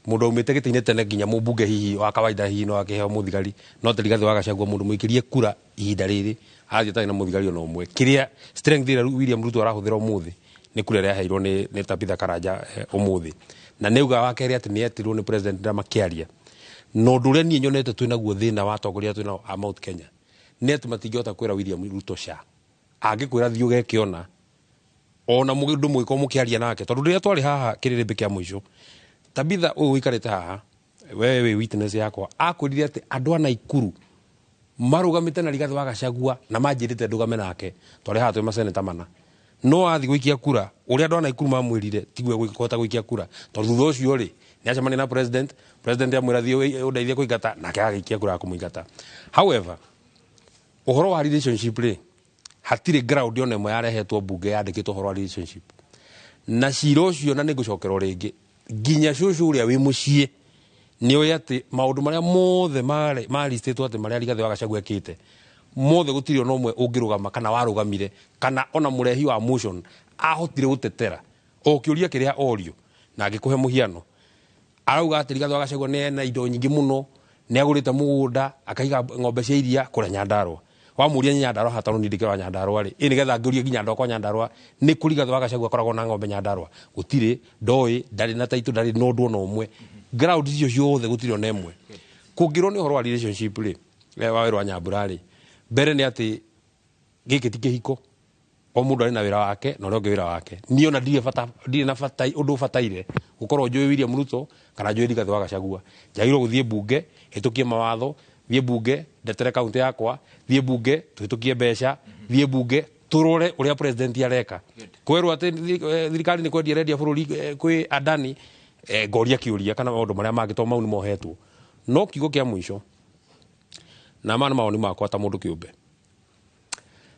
mũndũ aumĩte gĩtĩ-inĩ tene, nginya mũmbunge hihi wa kawaida hihi no akĩheo mũthigari, no ti Rigathĩ wa Gachagua mũndũ mũikĩrie kura ihinda rĩrĩ athiĩ atarĩ na mũthigari ona ũmwe. Kĩrĩa strength ĩrĩa William Ruto arahũthĩra ũmũthĩ nĩ kura ĩrĩa aheirwo nĩ Tabitha Karanja ũmũthĩ. Na nĩ auga wa kerĩ atĩ nĩ etirwo nĩ president na makĩaria. Na ũndũ ũrĩa niĩ nyonete twĩnaguo thĩna wa atongoria twĩnao a Mount Kenya nĩ atĩ matingĩhota kwĩra William Ruto ca. Angĩkwĩra thiĩ ũgeke ona, ona mũndũ mũgĩkorwo mũkĩaria nake, tondũ rĩrĩa twarĩ haha kĩrĩrĩmbĩ kĩa mũico, Tabitha ũyũ ũikarĩte haha, we wĩ witness yakwa, akwĩrire atĩ andũ a Naikuru marũgamĩte na Rigathĩ wa Gachagua na manjĩrĩte ndũgame nake, twarĩ haha twĩ maseneta mana. No athiĩ gũikia kura, ũrĩa andũ a Naikuru mamwĩrire tiguo egũkĩhota gũikia kura, tondũ thutha ũcio rĩ, nĩ acemania na president, president amwĩra thiĩ ũndeithie kũingata, nake agĩikia kura ya kũmũingata. However, ũhoro wa relationship rĩ, hatirĩ ground ona ĩmwe yarehetwo mbunge yandĩkĩtwo ũhoro wa relationship. Na cira ũcio, na nĩngũcokerwo rĩngĩ, nginya cũcũ ũrĩa wĩ mũciĩ nĩ oĩ atĩ maũndũ marĩa mothe maristĩtwo atĩ marĩa Rigathĩ wa Gachagua ekĩte mothe gũtirĩ ona ũmwe ũngĩrũgama kana warũgamire kana ona mũrehi wa motion ahotire gũtetera o kĩũria kĩrĩa orio. Na ngĩkũhe mũhiano, arauga atĩ Rigathĩ wa Gachagua nĩ ena indo nyingĩ mũno, nĩ agũrĩte mũgũnda akaiga ng'ombe cia iria kũrĩa Nyandarua. Wamũria Nyandarua haha taũni ndĩkĩra wa Nyandarua rĩ, ĩ nĩgetha ngĩũrie nginya andũ akwa Nyandarua nĩ kũ Rigathĩ wa Gachagua akoragwo na ng'ombe Nyandarua? Gũtirĩ, ndoĩ, ndarĩ na taitũ, ndarĩ na ũndũ ona ũmwe. Ground icio ciothe gũtirĩ ona ĩmwe. Kũngĩrwo nĩ ũhoro wa relationship rĩ, wa wĩra wa Nyambura rĩ, mbere nĩ atĩ gĩkĩ ti kĩhiko, o mũndũ arĩ na wĩra wake na ũrĩa ũngĩ wĩra wake. Niĩ ona ndirĩ bata, ndirĩ na bata ũndũ ũbataire gũkorwo njũĩ William Ruto kana njũĩ Rigathĩ wa Gachagua. Njagĩrĩirwo gũthiĩ mbunge, hĩtũkie mawatho, thiĩ mbunge ndetere kaunti yakwa, thiĩ mbunge tũhĩtũkie mbeca, thiĩ mbunge tũrore ũrĩa president areka. Kwerwo atĩ thirikari nĩ kwendia ĩrendia bũrũri kwĩ Adani, ngoria kĩũria kana maũndũ marĩa mangĩ tondũ mau nĩ mohetwo. No kiugo kĩa mũico, na maya nĩ mawoni makwa ta mũndũ kĩũmbe,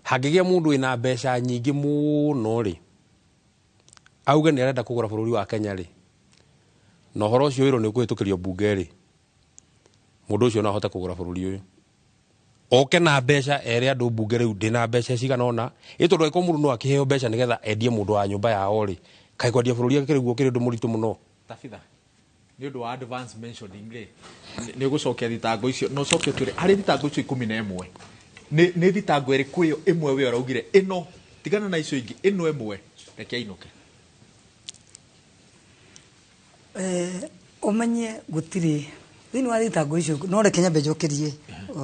hangĩgĩa mũndũ wĩna mbeca nyingĩ mũno rĩ, auge nĩ arenda kũgũra bũrũri wa Kenya rĩ, na ũhoro ũcio wĩrwo nĩ ũkũhĩtũkĩrio mbunge rĩ, mũndũ ũcio no ahote kũgũra bũrũri ũyũ. Oke na mbeca ere andũ mbunge rĩu ndĩna mbeca cigana ũna, ĩ tondũ angĩkorwo mũndũ no akĩheo mbeca nĩgetha endie mũndũ wa nyũmba yao rĩ, kaĩ kwendia bũrũri akĩrĩ guo kĩrĩ ũndũ mũritũ mũno.
Tabitha, nĩ ũndũ wa advance mentioning rĩ, nĩ ũgũcokia thitango icio, na ũcoke ũtwĩre harĩ thitango icio 11, nĩ thitango ĩrĩkũ ĩyo ĩmwe we ũraugire ĩno, tigana na icio ingĩ, ĩno ĩmwe reke ainũke?
Ũmenye gũtirĩ thĩinĩ wa thitango icio, no reke nyambe njokerie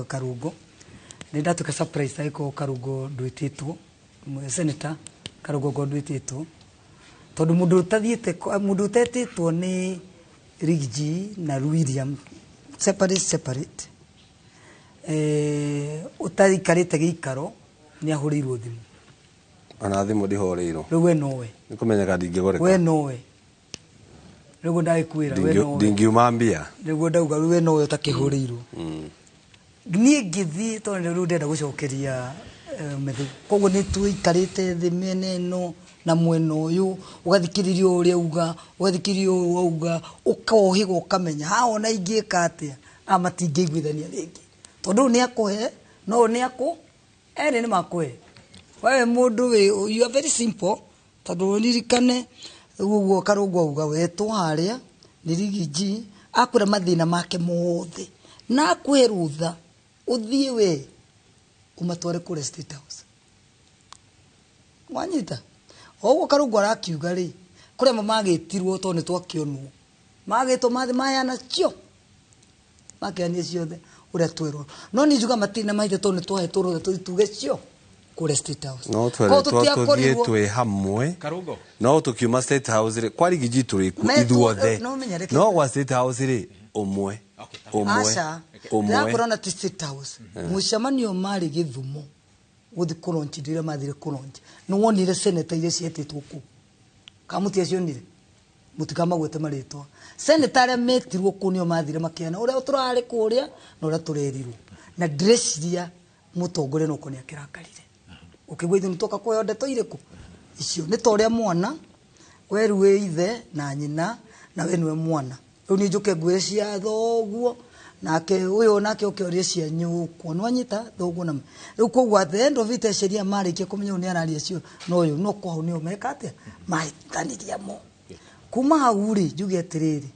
Karungo. Nĩ ndatuĩka surprise angĩkorwo Karungo ndwĩtĩtwo, senator Karungo ngo ndwĩtĩtwo, tondũ mũndũ ũtathiĩte, mũndũ ũtetĩtwo nĩ Riggy na William separate separate, ũtaikarĩte gĩikaro nĩ ahũrĩirwo thimũ.
Ona thimũ ndihũrĩirwo.
Rĩu we nowe.
Nĩ kũmenyeka ndingĩgũrĩka.
We nowe. Rĩu ndagĩkwĩra, we nowe.
Ndingiuma mbia.
Nĩguo ndauga, rĩu we nowe ũtakĩhũrĩirwo. Niĩ ngĩthiĩ tondũ rĩu ndĩrenda gũcokeria Methu. Koguo nĩ tũikarĩte thĩ mĩena ĩno na mwena ũyũ, ũgathikĩrĩria ũrĩa auga, ũgathikĩrĩria ũrĩa auga, ũkohĩga ũkamenya haha ona ingĩka atĩa, aya matingĩiguithania rĩngĩ. Tondũ ũyũ nĩ akũhe, no ũyũ nĩ akũ, erĩ nĩ makũhe. Wewe mũndũ wĩ, you are very simple, tondũ ũririkane ũguo Karũngũ auga wetwo harĩa nĩ Riggy G, akwĩra mathĩna make mothe na akũhe rũtha Ũthiĩ we ũmatware kũrĩa State House. Wanyita? O ũguo Karũngũ arakiuga rĩ, kũrĩa magĩtirwo tondũ nĩ twakĩonwo. Magĩtwo mathi maheana cio. Makĩania ciothe ũrĩa twerwo. No niĩ njuga matirĩ na mahĩtia tondũ nĩ twahetwo rũtha tũthiĩ tuge cio kũrĩa State House.
No
Koguo
twere tũthiĩ
tũtiakorirwo
twĩ hamwe.
Karũngo.
No tũkiuma State House rĩ, kwa Rigiji tũrĩ kuo
Metwo-
ithuothe.
no menya reke-
No gwa State House rĩ, ũmwe. Ũmwe.
Aca,
Ũmwe.
ndĩrakwĩra ona ti State House. Mũcemanio marĩ Gĩthumo gũthiĩ kũlaunch indo iria mathire kũlaunch. Nĩ wonire seneta iria cietĩtwo kũu. Kana mũtiacionire? Mũtikamagwete marĩtwa. Seneta arĩa metirwo kũu nĩo mathire makĩheana ũrĩa tũrarĩ kũrĩa na ũrĩa tũrerirwo. Na ndĩreciria mũtongoria no korwo nĩakĩrakarire. Ũkĩigua ithuĩ nĩtwoka kũheo ndeto irĩkũ? Icio nĩ ta ũrĩa mwana weru wĩ ithe na nyina na we nĩwe mwana. Rĩu niĩ njũke ngwĩre cia thoguo nake ũyũ nake oke orie cia nyũkwa. Nĩwanyita thoguo na rĩu koguo at the end of it sheria marĩkia kũmenya ũyũ nĩararia cio na ũyũ no kwao nĩo meka atĩa? Mahĩtanirie mo. Kuma hau rĩ njuge atĩrĩrĩ,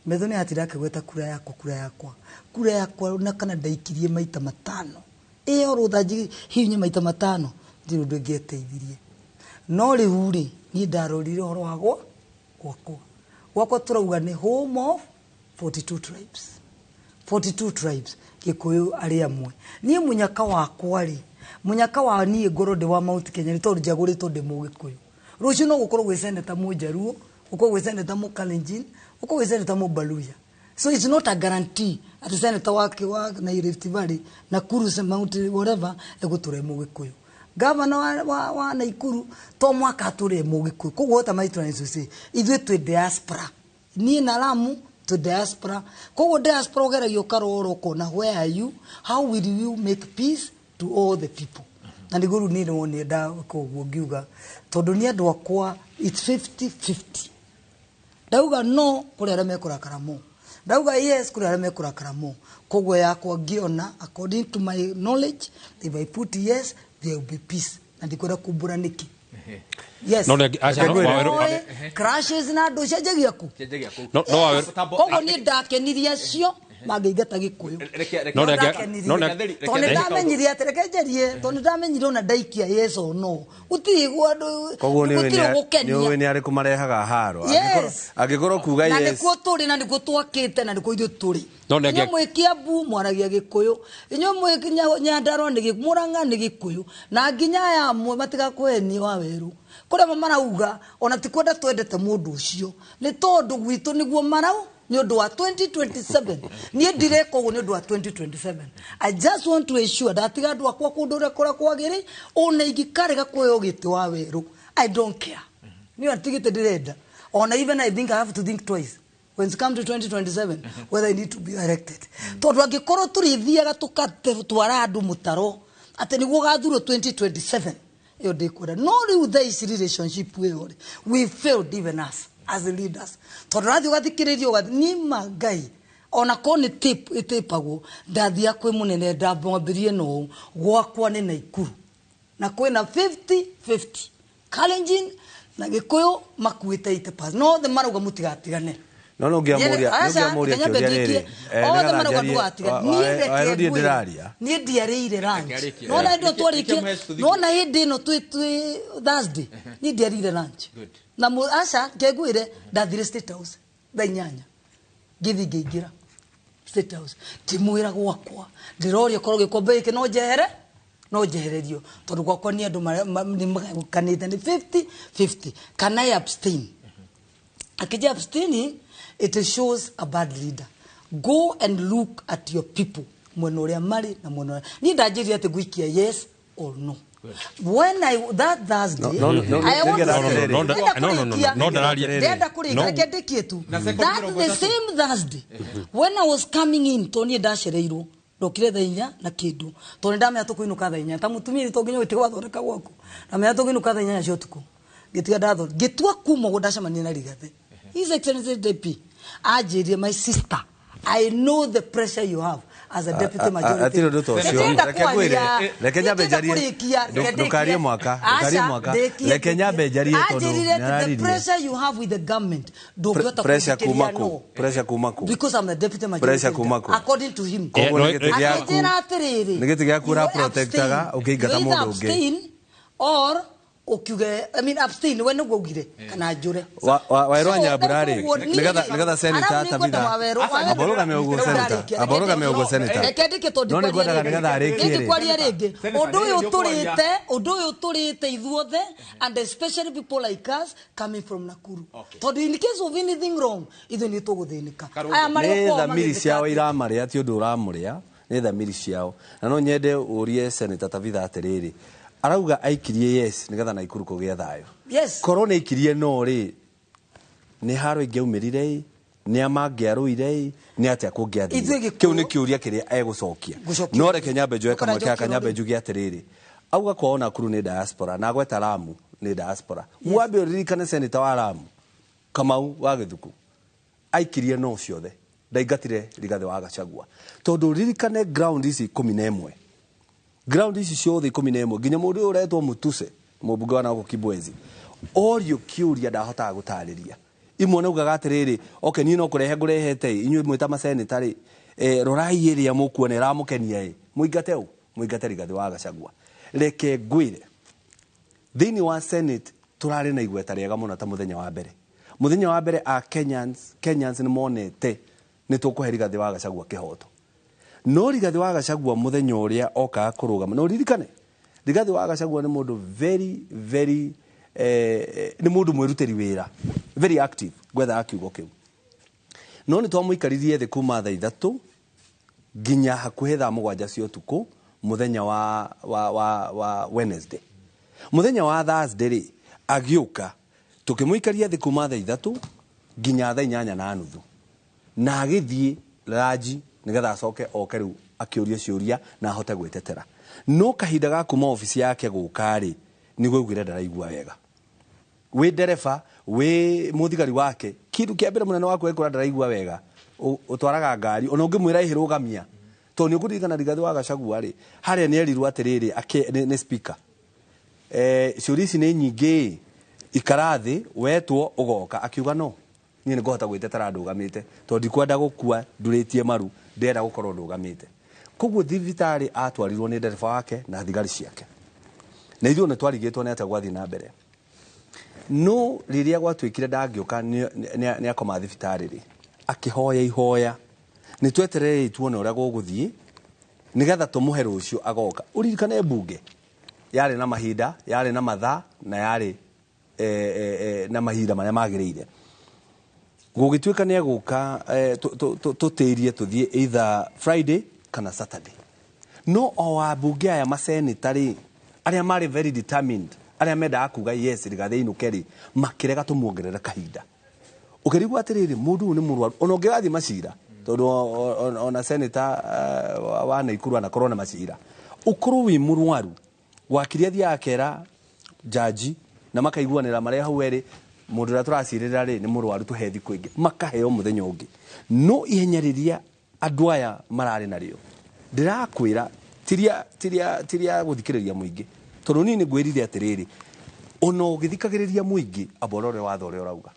Metho nĩ atinda akĩgweta kura yakwa kura yakwa kura yakwa na kana ndaikirie maita matano ĩyo rũtha hihinye maita matano ndirĩ ũndũ ĩngĩeteithirie. No rĩu rĩ niĩ ndarorire ũhoro wa gwakwa gwakwa tũrauga nĩ home of 42 tribes. 42 tribes Gĩkũyũ arĩ amwe. Niĩ mũnyaka wakwa rĩ, mũnyaka wa niĩ ngorwo ndĩ wa Mount Kenya nĩ tondũ njagũrĩtwo ndĩ Mũgĩkũyũ. Rũciũ no gũkorwo gwĩ seneta Mũjaruo, gũkorwo gwĩ seneta Mũkalenjin, gũkorwo gwĩ seneta Mũbaluya. So it's not a guarantee atĩ seneta wake wa na Rift Valley, Nakuru, Mount whatever egũtũra e Mũgĩkũyũ. Gavana wa Nakuru to mwaka atũre e Mũgĩkũyũ. Koguo what am I trying to say? Ithuĩ twĩ diaspora. Niĩ na Lamu twĩ diaspora. Koguo diaspora ũgeragia ũkarora ũkona where are you? How will you make peace to all the people? Na nĩguo rĩu niĩ nĩwonire ndeka ũguo ngiuga tondũ nĩ andũ akwa it's 50-50. Ndauga no kũrĩ arĩa mekũrakara mo. Ndauga yes kũrĩ arĩa mekũrakara mo. Koguo yakwa ngĩona according to my knowledge if I put yes there will be peace. Na ndikwenda kumbũra nĩkĩ. Yes.
No, aca, no,
Crashes na andũ cenjagia kũ?
Cenjagia kũ.
No, no, Waweru.
Koguo niĩ ndakenirie acio mangĩingata Gĩkũyũ.
No,
Tondũ nĩ ndamenyire atĩ reke njarie, tondũ nĩ ndamenyire ona ndaikia yes or no. Gũtirĩ andũ
Koguo nĩ
gũtirĩ gũkenia.
ũĩ nĩ arĩkũ marehaga haro.
Yes.
Angĩkorwo kuga
Na
yes.
nĩkuo tũrĩ na nĩkuo twakĩte na nĩkuo ithuĩ tũrĩ.
No, nĩ
Inyuĩ mwĩ Kiambu mwaragia Gĩkũyũ, inyuĩ mwĩ Nyandarua nĩ Gĩkũyũ, Mũrang'a nĩ Gĩkũyũ, na nginya aya amwe matigakũhenie Wawerũ. Kũrĩa amwe marauga ona ti kwenda twendete mũndũ ũcio, nĩ tondũ gwitũ nĩguo marau nĩ ũndũ wa 2027. Niĩ ndireka ũguo nĩ ũndũ wa 2027. I just want to ensure ndatiga andũ akwa kũndũ ũrĩa kũrĩa kwagĩrĩire, ona ingĩkarega kũheo gĩtĩ Wawerũ, I don't care. Niĩ atigĩte ndĩrenda. Ona even I think I have to think twice when it comes to 2027 whether I need to be elected. Tondũ angĩkorwo tũrĩthiaga tũgatwara andũ mũtaro atĩ nĩguo gathurwo 2027 ĩyo ndĩkwenda. No rĩu thaa ici relationship ĩyo rĩ, we failed even us as leaders. Tondũ ũrathiĩ ũgathikĩrĩria ũgathiĩ, niĩ ma Ngai ona korwo nĩ tape ĩtĩpagwo ndathiaga kwĩ mũnene ndamwambĩrie na ũũ gwakwa nĩ Naikuru na kwĩna 50-50 Kalenjin na Gĩkũyũ makuĩte 80%. No othe marauga mũtigatigane.
No no ngĩamũria,
Aca,
ngĩamũria
nyambe
kĩũria
ndĩkie.
rĩrĩ.
Othe
Nĩgetha
marauga
njarie.
ndũgatigane. Niĩ reke
Wawerũ ndiĩ
ngwĩre.
ndĩraria.
Niĩ ndiarĩire lunch.
Reke arĩkie.
Nona hĩndĩ ĩyo
Reke
twarĩkia,
mũhe tũthiĩ.
nona hĩndĩ ĩno twĩ Thursday, niĩ ndiarĩire lunch.
Good.
Na aca, ngĩngwĩre, ndathire State House thaa inyanya. Ngĩthiĩ ngĩingĩra State House. Ngĩmwĩra gwakwa, ndĩroria korwo gĩkombe gĩkĩ no njehere, no njehererio. Tondũ gwakwa nĩ andũ nĩ magayũkanĩte nĩ 50-50. Can I abstain? Akija abstaining, it shows a bad leader. Go and look at your people. Mwena ũrĩa marĩ na mwena ũrĩa. Niĩ ndanjĩrire atĩ ngũikia yes or no. When I, that Thursday,
No, no, no,
I want to
no,
say,
no,
no,
ndĩrenda
no, no, no,
kũrĩkia.
no, ndararia.
Ndĩrenda kũrĩkia.
No.
Reke ndĩkie tu.
Na second
That
mĩrongo
the
ĩtatũ.
same Thursday, when I was coming in, tondũ niĩ ndacereirwo, ndokire thaa inya na kĩndũ. Tondũ nĩndamenya tũkũinũka thaa inya. Ta mũtumia to nginya ũtige wathondeka gwaku. Ndamenya tũkũinũka thaa inya cia ũtukũ. Ngĩtiga ndathondeka. Ngĩtua kuma ũguo ndacemania na Rigathĩ. His Excellency DP anjĩrire, my sister, I know the pressure you have. As a deputy majority.
Atirĩ ũndũ ta ũcio.
Ndĩrenda
Reke ngwĩre,
kwaria.
reke nyambe
Ndĩrenda
njarie.
kũrĩkia, reke
Ndũkarie
ndĩkie.
mwaka, ndũkarie
Aca,
mwaka.
ndĩkie,
Reke nyambe njarie tondũ
Anjĩrire atĩ the
nĩararirie.
pressure you have with the government ndũngĩhota
Pressure kuma
kũthikĩrĩria
kũ?
no.
Pressure kuma kũ?
Because I'm the deputy majority
Pressure
leader.
kuma kũ?
According to him.
Koguo nĩ gĩtĩ gĩaku.
Akĩnjĩra atĩrĩrĩ.
Nĩ gĩtĩ gĩaku
you
ũraprotectaga,
abstain.
ũkĩingata
You either
mũndũ ũngĩ.
abstain or ũkiuge, I mean abstain, we nĩguo augire kana njũre.
Waerwo
So,
Nyambura rĩ,
koguo niĩ-
nĩgetha senator
Arabu nĩngwenda
Tabitha
Wawerũ-
amba ũrũgame ũguo senator, amba ũrũgame ũguo senator.
Reke ndĩke tondũ
No nĩngwendaga nĩgetha arĩkie rĩ.
ndikwaria rĩngĩ.
Senator,
Ũndũ ũyũ
nĩ
tũrĩte, ũndũ ũyũ tũrĩte ithuothe and especially people like us coming from Nakuru. Tondũ in case of anything wrong, ithuĩ nĩ tũgũthĩnĩka. Aya marĩ
Nĩ
kwao
thamiri
magĩthĩka
ciao iramarĩa, ti ũndũ ũramũrĩa, nĩ thamiri ciao. Na no nyende ũrie senator Tabitha atĩrĩrĩ, arauga aikirie yes nĩgetha Naikuru kũgĩe thayũ.
Yes.
Korwo nĩ aikirie no rĩ, nĩ haro ingĩaumĩrire ĩ, nĩ a mangĩarũire ĩ, nĩ atĩa kũngĩathire?
Ithuĩ Gĩkũyũ-
Kĩu nĩ kĩũria kĩrĩa egũcokia.
Gũcokia.
No reke nyambe njoe kamwe
Ũkona
kaka, nyambe
njoke
njuge atĩrĩrĩ, auga kwao Nakuru nĩ diaspora na agweta Lamu nĩ diaspora. Wambe ũririkane senator wa Lamu Kamau wa Gĩthuku aikirie no ciothe, ndaingatire Rigathĩ wa Gachagua, tondũ ririkane ground ici 11, ground ici ciothe 11, nginya mũndũ ũyũ ũretwo Mutuse mũmbunge wa nagũkũ Kibwezi orio kĩũria ndahotaga gũtarĩria. Imwe naugaga atĩrĩrĩ, okay, niĩ no kũrehe ngũrehete ĩ, inyuĩ mwĩ ta maseneta rĩ, rorai ĩrĩa mũkuona ĩramũkenia ĩ, mũingate ũ, mũingate Rigathĩ wa Gachagua. Reke ngwĩre, thĩinĩ wa Senate tũrarĩ na igweta rĩega mũno ta mũthenya wa mbere. Mũthenya wa mbere a Kenyans nĩ monete nĩ tũkũhe Rigathĩ wa Gachagua kĩhoto. No Rigathĩ wa Gachagua mũthenya ũrĩa okaga kũrũgama, no ririkane Rigathĩ wa Gachagua nĩ mũndũ very, very, nĩ mũndũ mwĩrutĩri wĩra, very active, ngwethaga kiugo kĩu. No nĩ twamũikaririe thĩ kuma thaa 3 nginya hakuhĩ thaa 7 cia ũtukũ mũthenya wa Wednesday. Mũthenya wa Thursday rĩ, agĩũka tũkĩmũikaria thĩ kuma thaa 3 nginya thaa 8:30, na agĩthiĩ ranji nĩgetha acoke oke rĩu akĩũria ciũria na ahote gwĩtetera. No kahinda ga kuma obici yake gũka rĩ, nĩguo augire ndaraigua wega. Wĩ ndereba, wĩ mũthigari wake, kĩndũ kĩa mbere mũnene waku ekũra ndaraigua wega, ũtwaraga ngari, ona ũngĩmwĩra ĩhĩ rũgamia, tondũ nĩ ũkũririkana Rigathĩ wa Gachagua rĩ, harĩa nĩ erirwo atĩrĩrĩ, nĩ speaker. Ciũria ici nĩ nyingĩ, ikara thĩ, wetwo ũgoka, akiuga no. Niĩ nĩngũhota gwĩtetera ndũgamĩte, tondũ ndikwenda gũkua ndurĩtie maru, ndĩrenda gũkorwo ndũgamĩte. Koguo thibitarĩ atwarirwo nĩ ndereba wake na thigari ciake. Na ithuĩ nĩ twarigĩtwo nĩ atĩa gwathiĩ na mbere. No rĩrĩa gwatuĩkire ndangĩũka nĩ akoma thibitarĩ rĩ, akĩhoya ihoya. Nĩ twetereire tuone ũrĩa gũgũthiĩ, nĩgetha tũmũhe rũciũ agoka. Ũririkane mbunge yarĩ na mahinda, yarĩ na mathaa, na yarĩ na mahinda marĩa magĩrĩire. Gũgĩtuĩka nĩ egũka, tũtĩrie tũthiĩ either Friday kana Saturday. No o ambunge aya maseneta rĩ, arĩa marĩ very determined, arĩa mendaga kuga yes Rigathĩ ainũke rĩ, makĩrega tũmuongerere kahinda. Ũkĩrigwo atĩrĩrĩ, mũndũ ũyũ nĩ mũrwaru, ona ũngĩgathiĩ macira, tondũ ona seneta wa Naikuru anakorwo na macira, ũkorwo wĩ mũrwaru, wakiri athiaga akera jaji na makaiguanĩra marĩa hau erĩ, mũndũ ũrĩa tũracirĩra rĩ nĩ mũrwaru, tũhe thikũ ĩngĩ, makaheo mũthenya ũngĩ. No ihenya rĩrĩa andũ aya mararĩ narĩo, ndĩrakwĩra tiria gũthikĩrĩria mũingĩ, tondũ niĩ nĩ ngwĩrire atĩrĩrĩ, ona ũgĩthikagĩrĩria mũingĩ, amba ũrore watho ũrĩa ũrauga.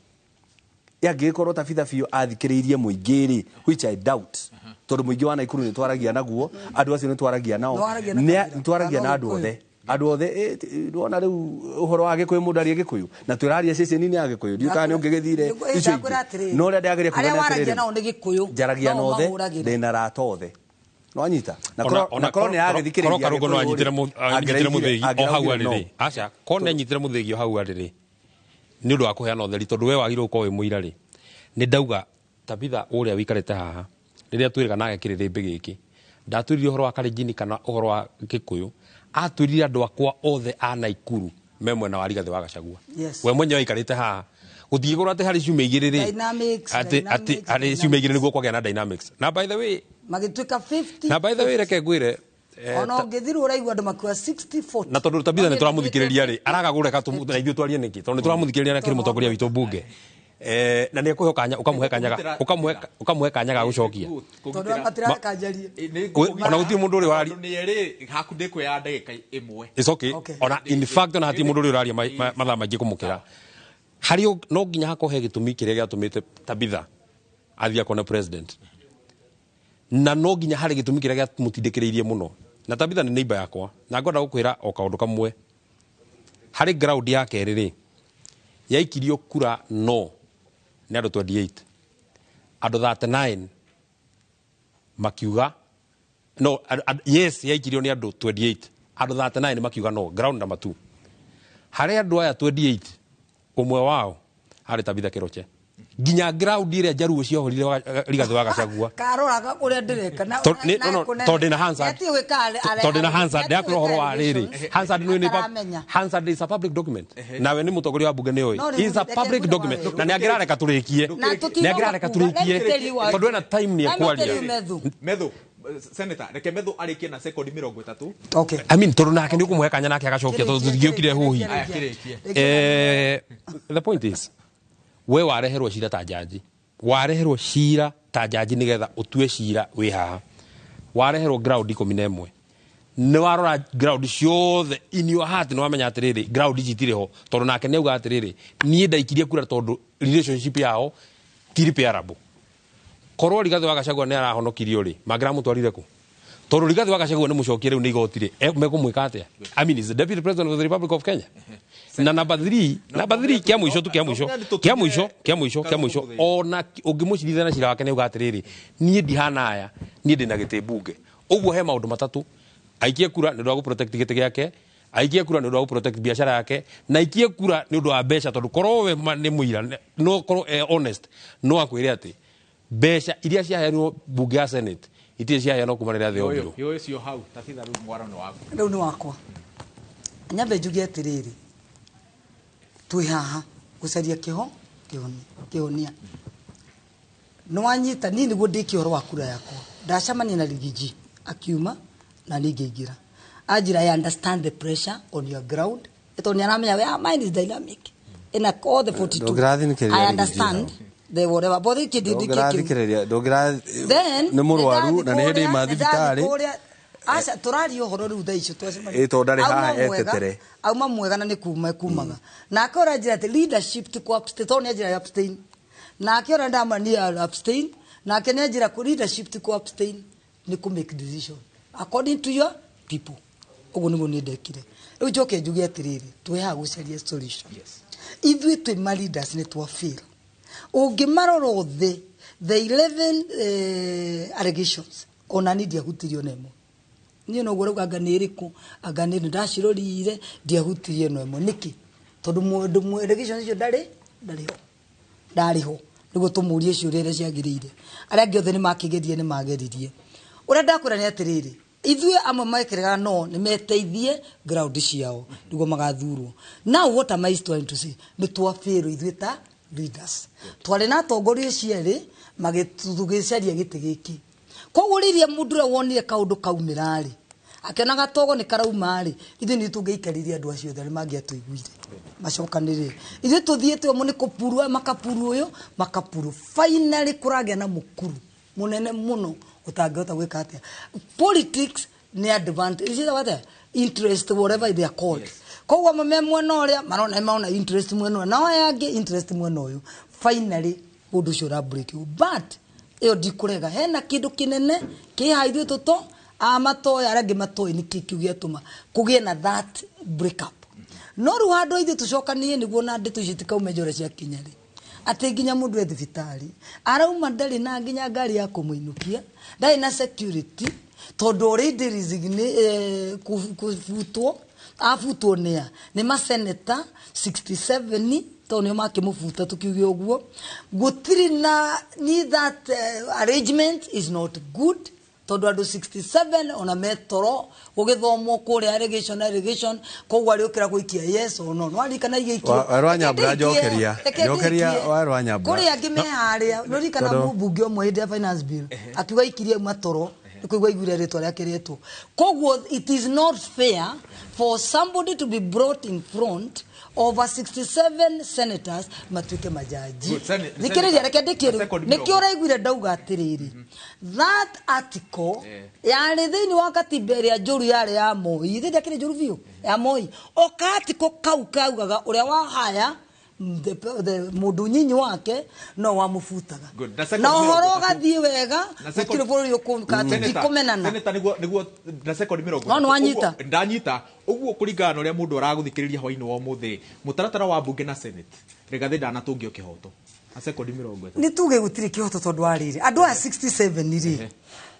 Angĩgĩkorwo Tabitha biũ athikĩrĩirie mũingĩ rĩ, which I doubt, tondũ mũingĩ wa Naikuru nĩ twaragia naguo, andũ acio nĩ twaragia nao,
Nĩwaragia na
nĩ twaragia na andũ othe. Andũ othe, ndwona rĩu ũhoro wa Gĩkũyũ, mũndũ arie Gĩkũyũ, na twĩraria ceceni-inĩ ya Gĩkũyũ, ndiũĩ kana nĩ ũngĩgĩthire
Nĩguo,
icio
ndakwĩra
ingĩ.
atĩrĩrĩ,
No ũrĩa ndĩrageria kuga
arĩa
nĩ
waragia
atĩrĩrĩ,
nao nĩ Gĩkũyũ,
njaragia
no
na othe,
mahũragĩra.
ndĩna arata othe. Nĩwanyita? Na
Ona- ona
korwo nĩ agĩthikĩrĩria
korwo Karũngũ no
Gĩkũyũ
anyitĩre
rĩ,
anyitĩre mũthĩgi o hau
angĩraugire
arĩ
no.
rĩ. Aca, korwo nĩ anyitĩre mũthĩgi o hau arĩ rĩ, nĩ ũndũ wa kũheana ũtheri, tondũ we wagĩrĩirwo gũkorwo wĩ mũira rĩ. Nĩ ndauga Tabitha ũrĩa wĩikarĩte haha, rĩrĩa twĩrĩga nake kĩrĩrĩmbĩ gĩkĩ, ndatwĩrire ũhoro wa Kalenjin kana ũhoro wa Gĩkũyũ, atwĩrire andũ akwa othe a Naikuru me mwena wa Rigathĩ wa Gachagua.
Yes.
We mwenyewe aikarĩte haha, gũtingĩkorwo atĩ harĩ ciumia igĩrĩ rĩ,
Dynamics,
atĩ
dynamics,
harĩ ciumia igĩrĩ nĩguo kwagĩa na dynamics. Na by the way,
magĩtuĩka 50.
Na by the way, reke ngwĩre,
Ona ũngĩthirwo ũraigua andũ makiuga 60 40.
Na tondũ Tabitha nĩ tũramũthikĩrĩria rĩ, araga gũreka na ithuĩ twarie nĩkĩ? Tondũ nĩ tũramũthikĩrĩria na kĩrĩ mũtongoria witũ mbunge. Na nä ekå kanya ũkamũhe kanya ũkamũhe kanya ga gũcokia.
Tondũ matirareka njarie.
Ona gũtirĩ mũndũ ũrĩ wari
nä erä haku ndä kwä ya ndagä ka ä mwe.
It's okay. Ona in fact ona hatirĩ mũndũ ũrĩ ũraria mathaa maingĩ kũmũkĩra. Harĩ no nginya hakorwo he gĩtũmi kĩrĩa gĩatũmĩte Tabitha athiĩ akone president, na no nginya harĩ gĩtũmi kĩrĩa gĩamũtindĩkĩrĩirie mũno. Na Tabitha nĩ neighbor yakwa, na ngwenda gũkwĩra o kaũndũ kamwe. Harĩ ground ya kerĩ rĩ, yaikirio kura no nĩ andũ 28, andũ 39 makiuga no. Yes, yaikirio nĩ andũ 28, andũ 39 makiuga no. Ground number 2, harĩ andũ aya 28, ũmwe wao arĩ Tabitha Keroche. Nginya ground ĩrĩa njaruo ciohorire Rigathĩ wa Gachagua.
Karoraga ũrĩa ndĩreka na
Tondũ ndĩna Hansard. Tondũ ndĩna Hansard, ndĩrakwĩra ũhoro wa rĩrĩ. Hansard nĩ Hansard is a public document. Nawe nĩ mũtongoria wa bunge nĩ ũĩ. Is a public document. Na nĩ angĩrareka tũrĩkie. Nĩ angĩrareka tũrĩkie. Tondũ ena time nĩ ekwaria.
Methu, senator, reke Methu arĩkie na sekondi 30.
Okay.
I mean, tondũ nake nĩ ũkũmũhe kanya nake agacokia tondũ tũtingĩũkire huhi. The point is, we wareherwo cira ta jaji, wareherwo cira ta jaji nigetha utue cira wi haha. Wareherwo ground 11, ni warora ground ciothe in your heart ni wamenya atiriri ground ici itirĩ ho, tondũ nake nĩ auga atiriri niĩ ndaikirie kura tondũ relationship yao ti repairable. Korwo Rigathĩ wa Gachagua nĩ arahonokirio rĩ, mangĩramũtwarire kũ? Tondũ Rigathĩ wa Gachagua nĩ mũcokie rĩu nĩ igoti rĩ, mekũmwĩka atĩa? I mean, is the deputy president of the Republic of Kenya. Na number 3, number 3 kĩa mũico tu, kĩa mũico, kĩa mũico, kĩa mũico, kĩa mũico, ona ũngĩmũcirithia na cira wake nĩ auga atĩrĩrĩ, niĩ ndihana aya, niĩ ndĩna gĩtĩ mbunge. Ũguo he maũndũ matatũ: aikie kura nĩ ũndũ wa gũ-protect gĩtĩ gĩake, aikie kura nĩ ũndũ wa gũ-protect biacara yake, na aikie kura nĩ ũndũ wa mbeca, tondũ korwo we nĩ mũira, no korwo honest, no akwĩre atĩ mbeca iria ciaheanirwo mbunge ya Senate itirĩ ciaheanwo kuma rĩrĩa thĩ yombirwo.
Yo cio hau Tabitha, rĩu mwaro nĩ waku.
Rĩu nĩ wakwa. Nyambe njuge atĩrĩrĩ, twĩ haha gũcaria kĩhonia. Nĩ wanyita niĩ nĩguo ndĩkie ũhoro wa kura yakwa. Ndacemania na Rigiji akiuma na niĩ ngĩingĩra. Anjĩra, I understand the pressure on your ground. Tondũ nĩ aramenya we, mine is dynamic. In a all the 42.
Ndũngĩrathikĩrĩria.
I understand the whatever. But
ndũngĩrathikĩrĩria,
then
nĩ mũrwaru na nĩ hĩndĩ ima thibitarĩ.
Aca tũraria ũhoro rĩu thaa icio twacemania.
Ĩ tondũ ndarĩ haha etetere.
Auma mwega na nĩ kuma kumaga. Nake ũrĩa njĩra atĩ leadership ti ku abstain, tondũ nĩ anjĩra abstain. Nake ũrĩa ndamwĩra niĩ abstain, nake nĩ anjĩra ku leadership ti ku abstain, nĩ ku make decision according to your people. Ũguo nĩguo niĩ ndekire. Rĩu njoke njuge atĩrĩrĩ, twĩ haha gũcaria solution. Ithuĩ twĩ ma leaders nĩ twa fail. Ũngĩmarora othe, the 11 allegations, ona niĩ ndiahutirio na ĩmwe. Niĩ noguo rauga anga nĩ ĩrĩkũ, anga nĩ ndacirorire, ndiahutirie na ĩmwe. Nĩkĩ? Tondũ mũndũ allegations icio ndarĩ ho. Ndarĩ ho. Nĩguo tũmũrie ciũria iria ciagĩrĩire. Arĩa angĩ othe nĩ makĩgerie, nĩ mageririe. Ũrĩa ndakwĩra nĩ atĩrĩrĩ, ithuĩ amwe mekĩraga no nĩ meteithie ground ciao nĩguo magathurwo. Now what am I trying to say? Nĩ twabĩrwo ithuĩ ta leaders. Twarĩ na atongoria cierĩ magĩtũgĩcaria gĩtĩ gĩkĩ. Koguo rĩrĩa mũndũ ũrĩa wonire kaũndũ kaumĩra rĩ, akĩona gatogo nĩ karauma rĩ, ithuĩ nĩ tũngĩikarire andũ acio othe arĩa mangĩatũiguire macokanĩrĩre. Ithuĩ tũthiĩte ũmwe nĩ kũpuru aya makapuru ũyũ makapuru. Finally kũragĩa na mũkuru mũnene mũno ũtangĩhota gwĩka atĩa. Politics nĩ advantage, is it what? Interest, whatever they are called. Koguo amwe me mwena ũrĩa marona maona interest mwena ũyũ, nao aya angĩ interest mwena ũyũ. Finally ũndũ ũcio ũra break. But ĩyo ndikũrega, hena kĩndũ kĩnene kĩ haha ithuĩ tũto amatoĩ arĩa angĩ matoĩ nĩkĩ kĩu gĩatũma kũgĩe na that break up. No rĩu handũ ithuĩ tũcokanie nĩguo na ndeto icio itikaume njora cia kinya rĩ, atĩ nginya mũndũ e thibitarĩ arauma ndarĩ na nginya ngari ya kũmũinũkia, ndarĩ na security tondũ already resign, kũbutwo, abutwo nĩ a? Nĩ maseneta 67 tondũ nĩo makĩmũbuta tũkiuge ũguo. Gũtirĩ na ni that arrangement is not good tondũ andũ 67 ona metoro gũgĩthomwo kũrĩa allegation allegation, koguo arĩũkĩra gũikia yes or no. Nĩwaririkana igĩikio?
Werwa Nyambura njokeria.
Reke
Njokeria
ndĩkie.
Werwa Nyambura.
Kũrĩ angĩ me harĩa, nĩũririkana
Tondũ
mũmbunge ũmwe hĩndĩ ya finance bill akiuga aikirie matoro, nĩ kũigua aiguire rĩtwa rĩake rĩetwo. Koguo it is not fair for somebody to be brought in front Over 67 senators matuĩke majaji.
Good.
Thikĩrĩria, reke ndĩkie
Na
rĩu.
second
Nĩkĩo
mĩrongo.
ũraiguire ndauga atĩrĩrĩ, that article yarĩ thĩinĩ wa katiba ĩrĩa njũru yarĩ ya Moi, ithe ndĩakĩrĩ njũru biũ ya Moi. O kaarticle kau kaugaga ũrĩa wa haya the mũndũ nyinyi wake no wamũbutaga.
Good. Na second
Na ũhoro
mĩrongo ĩtatũ.
ũgathiĩ wega,
Na second-
gũtirĩ bũrũri ũkũka
Senator,
tũtikũmenana.
Senator, nĩguo na second mĩrongo
No,
ĩtatũ.
nĩwanyita.
Ndanyita. Ũguo kũringana na ũrĩa mũndũ aragũthikĩrĩria hwainĩ wa ũmũthĩ, mũtaratara wa mbunge na senate, Rigathĩ ndanatũngio kĩhoto. Na second 30.
Nĩ tuge gũtirĩ kĩhoto tondũ wa rĩrĩ, andũ aya 67 rĩ,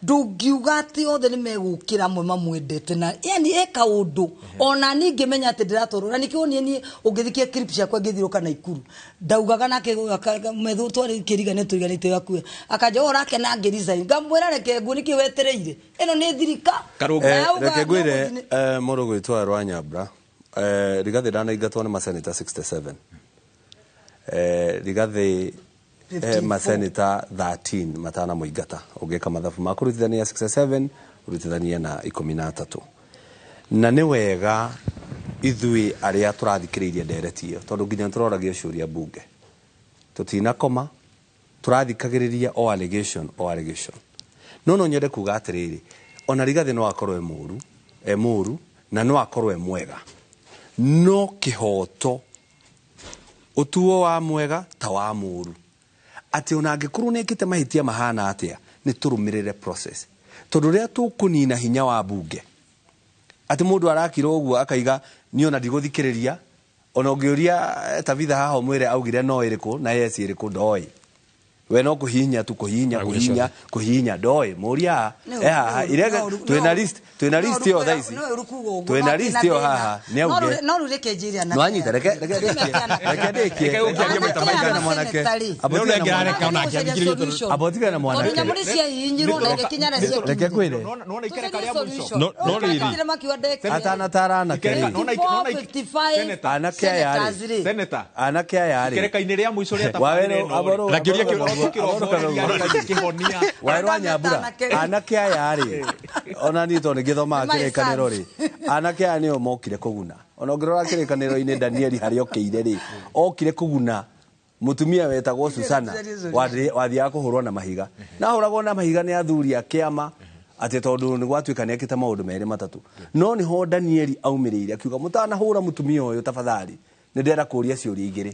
ndũngiuga atĩ othe nĩ megũkĩra amwe mamwendete, na yani e kaũndũ ona niĩ ngĩmenya atĩ ndĩratwarwo, na nĩkĩo niĩ ũngĩthikia clip ciakwa ngĩthiũrũka Naikuru ndaugaga nake metho twarĩ kĩriga nĩ tũriganĩte akue akanja ũũ ũrakena ngĩ resign, ngamwĩra reke nguo nĩkĩ wetereire, ĩno nĩ thirika. Na auga
Reke ngwĩre
no gũthiĩ
mũndũ gwĩtwo Rwanyambra, Rigathĩ ndanaingatwo nĩ maseneta 67, Rigathĩ
54.
Maseneta 13 matanamũingata. Ũngĩka mathabu ma kũrutithania 67 ũrutithanie na 13, na nĩ wega ithuĩ arĩa tũrathikĩrĩirie ndereti ĩyo, tondũ nginya tũroragia ciũria mbunge tũtinakoma tũrathikagĩrĩria o allegation o allegation. No nyende kuga atĩrĩrĩ, ona Rigathĩ no akorwo e mũru, e mũru na no akorwo e mwega, no kĩhoto ũtuo wa mwega ta wa mũru, atĩ ona angĩkorwo nĩ ekĩte mahĩtia mahana atĩa, nĩ tũrũmĩrĩre process, tondũ rĩrĩa tũkũnina hinya wa mbunge, atĩ mũndũ arakira ũguo akaiga niĩ ona ndigũthikĩrĩria, ona ũngĩũria Tabitha haha ũmwĩre augire no ĩrĩkũ na yes ĩrĩkũ, ndoĩ. We no kũhihinya tu, kũhihinya, kũhihinya, kũhihinya, ndoĩ mũria
No,
e haha
no,
irega
no,
twĩna
no,
list, twĩna
no,
list ĩyo thaa ici,
no, ũrũ kuga ũguo,
twĩna
no
list
kwĩna
ĩyo
thĩna.
haha nĩ auge.
No rĩu reke njĩre anake
Nĩwanyita,
aya.
reke ndĩkie, reke ndĩkie.
Reke ũngĩaria maita maigana.
na mwanake.
Abo
Abo tiga na
tiga na
mwanake.
mwanake.
Abo tiga na mwanake.
Tondũ nyamũ nĩ ciahihinyirwo na igĩkinya na ciakinyire.
Reke ngwĩre.
Nona ikereka rĩa mũico.
No rĩrĩ.
Makiuga ndekire.
Atanatara anake rĩ.
54,
Anake aya rĩ.
senators rĩ.
Senator.
Anake aya rĩ.
Ikereka-inĩ rĩa mũico rĩa
Wawerũ,
tabarĩra ĩno rĩ.
Aborũ,
Na kĩũria
Aborũ,
kĩu
Aborũ,
kĩrongoreria kĩhonia.
Wawerũ Nyambura, anake aya rĩ, ona niĩ tondũ nĩngĩthomaga
Nĩ my
kĩrĩkanĩro rĩ,
sons.
anake aya nĩo mokire kũguna. Ona ũngĩrora kĩrĩkanĩro-inĩ Danieli harĩa okĩire rĩ, okire kũguna mũtumia wetagwo Susana wathiaga kũhũrwo na mahiga, na ahũragwo na mahiga nĩ athuri a kĩama atĩ tondũ nĩ gwatuĩka nĩ ekĩte maũndũ merĩ matatũ. No nĩho Danieli aumĩrĩire akiuga mũtanahũra mũtumia ũyũ tafadhali, nĩ ndĩrenda kũũria ciũria igĩrĩ.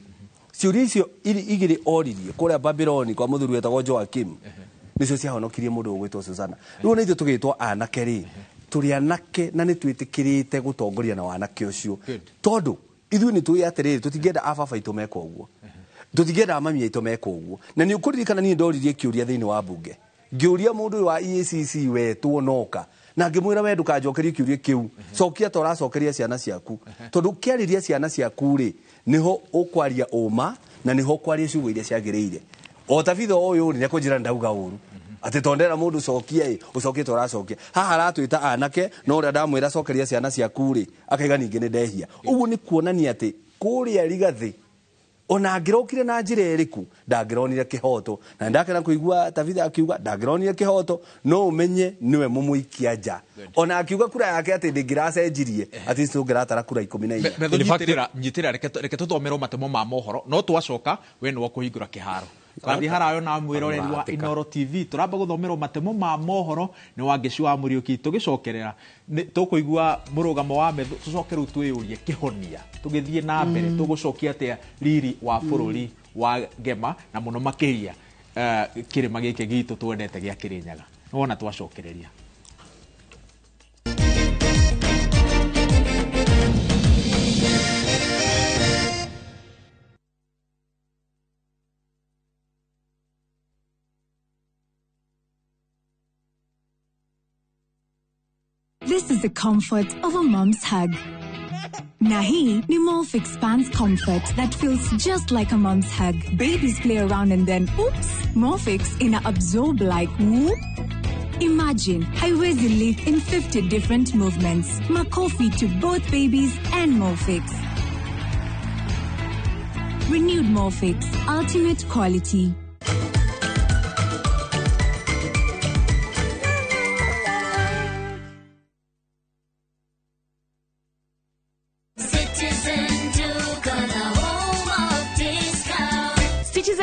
Ciũria icio igĩrĩ oririe kũrĩa Babyloni kwa mũthuri wetagwo Joakim, nĩcio ciahonokirie mũndũ ũgwĩtwo Susana. Rĩu ona ithuĩ tũgĩtwo anake rĩ, tũrĩ anake na nĩ twĩtĩkĩrĩte gũtongoria na wanake ũcio, tondũ ithuĩ nĩ tũĩ atĩrĩrĩ, tũtingĩenda ababa aitũ mekwo ũguo, tũtingĩenda mami aitũ mekwo ũguo. Na nĩ ũkũririkana niĩ ndoririe kĩũria thĩinĩ wa mbunge, ngĩũria mũndũ ũyũ wa EACC wetwo Noka, na ngĩmwĩra we ndũkanjokerie kĩũria kĩu, cokia ta ũracokeria ciana ciaku, tondũ ũkĩarĩria ciana ciaku rĩ, nĩho ũkwaria ũma na nĩho ũkwaria ciugo iria ciagĩrĩire. O Tabitha ũyũ rĩ, nĩekũnjĩra ndauga ũru atĩ tondũ ndera mũndũ cokia ĩ, ũcokie ta ũracokia. Haha aratwĩta anake, no ũrĩa ndamwĩra cokeria ciana ciaku rĩ, akaiga ningĩ nĩ ndehia. Ũguo nĩ kuonania atĩ kũrĩa Rigathĩ ona angĩrokire na njĩra ĩrĩkũ ndangĩronire kĩhoto, na ndakena kũigua Tabitha akiuga ndangĩronire kĩhoto, no ũmenye nĩwe mũmũikia nja. Ona akiuga kura yake atĩ ndĩngĩracenjirie, atĩ tũngĩratara kura 14.
Metho nyitĩrĩra, reke tũthomerwo matemo ma mohoro, no twacoka we nĩwe ũkũhingũra kĩharo. Tũrathiĩ harayo na mwĩroreri wa Inoro TV, tũramba gũthomerwo matemo ma mohoro nĩ Wangeci wa Mũriũki. Tũgĩcokerera tũkũigua mũrũgamo wa Metho, tũcoke rĩu twĩyũrie kĩhonia tũgĩthiĩ na mbere tũgũcokia atĩa riri wa bũrũri wa Ngema, na mũno makĩria kĩrĩma gĩkĩ gitũ twendete gĩa Kĩrĩnyaga. Nĩwona twacokereria.
This is the comfort of a mom's hug. Na hii ni Molfix Pants Comfort that feels just like a mom's hug. Babies play around and then, oops, Molfix ina absorb like whoop. Imagine haiwezi leak in 50 different movements. Makofi to both babies and Molfix. Renewed Molfix, ultimate quality.
Citizen Duka,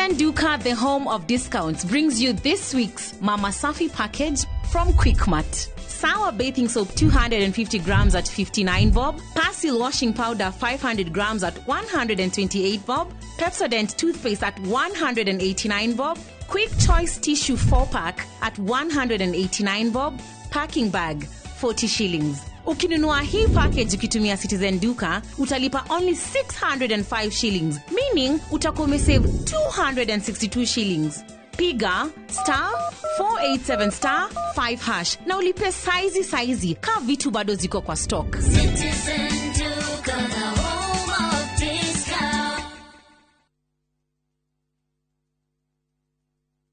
Citizen Duka, the home of discounts, brings you this week's Mama Safi package from Quickmart. Sour bathing soap 250 grams at 59 bob, Persil washing powder 500 grams at 128 bob, Pepsodent toothpaste at 189 bob, Quick Choice tissue 4 pack at 189 bob, packing bag 40 shillings. Ukinunua hii package ukitumia Citizen Duka utalipa only 605 shillings, meaning utakuwa umesave 262 shillings. Piga star 487 star 5 hash na ulipe saizi saizi ka vitu bado ziko kwa stock.
Citizen Duka, the home of discount.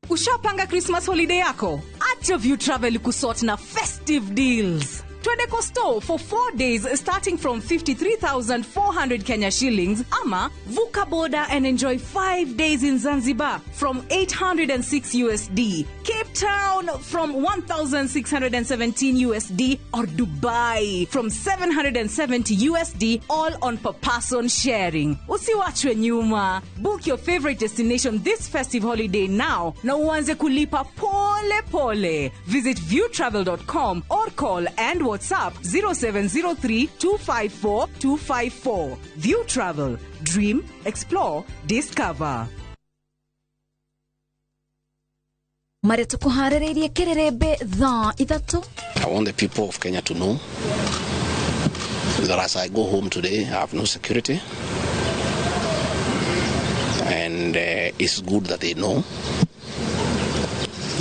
Ushapanga Christmas holiday yako? Acha View Travel kusort na festive deals. Twende Costo for 4 days starting from 53,400 Kenya shillings, ama vuka border and enjoy 5 days in Zanzibar from 806 USD, Cape Town from 1,617 USD, or Dubai from 770 USD, all on per person sharing. Usiwachwe nyuma. Book your favorite destination this festive holiday now na uanze kulipa pole pole. Visit viewtravel.com or call and WhatsApp 0703 254 254. View Travel. Dream, explore, discover.
Marĩa tũkũharĩrĩirie kĩrĩrĩmbĩ thaa 3.
I want the people of Kenya to know that as I go home today, I have no security. And it's good that they know.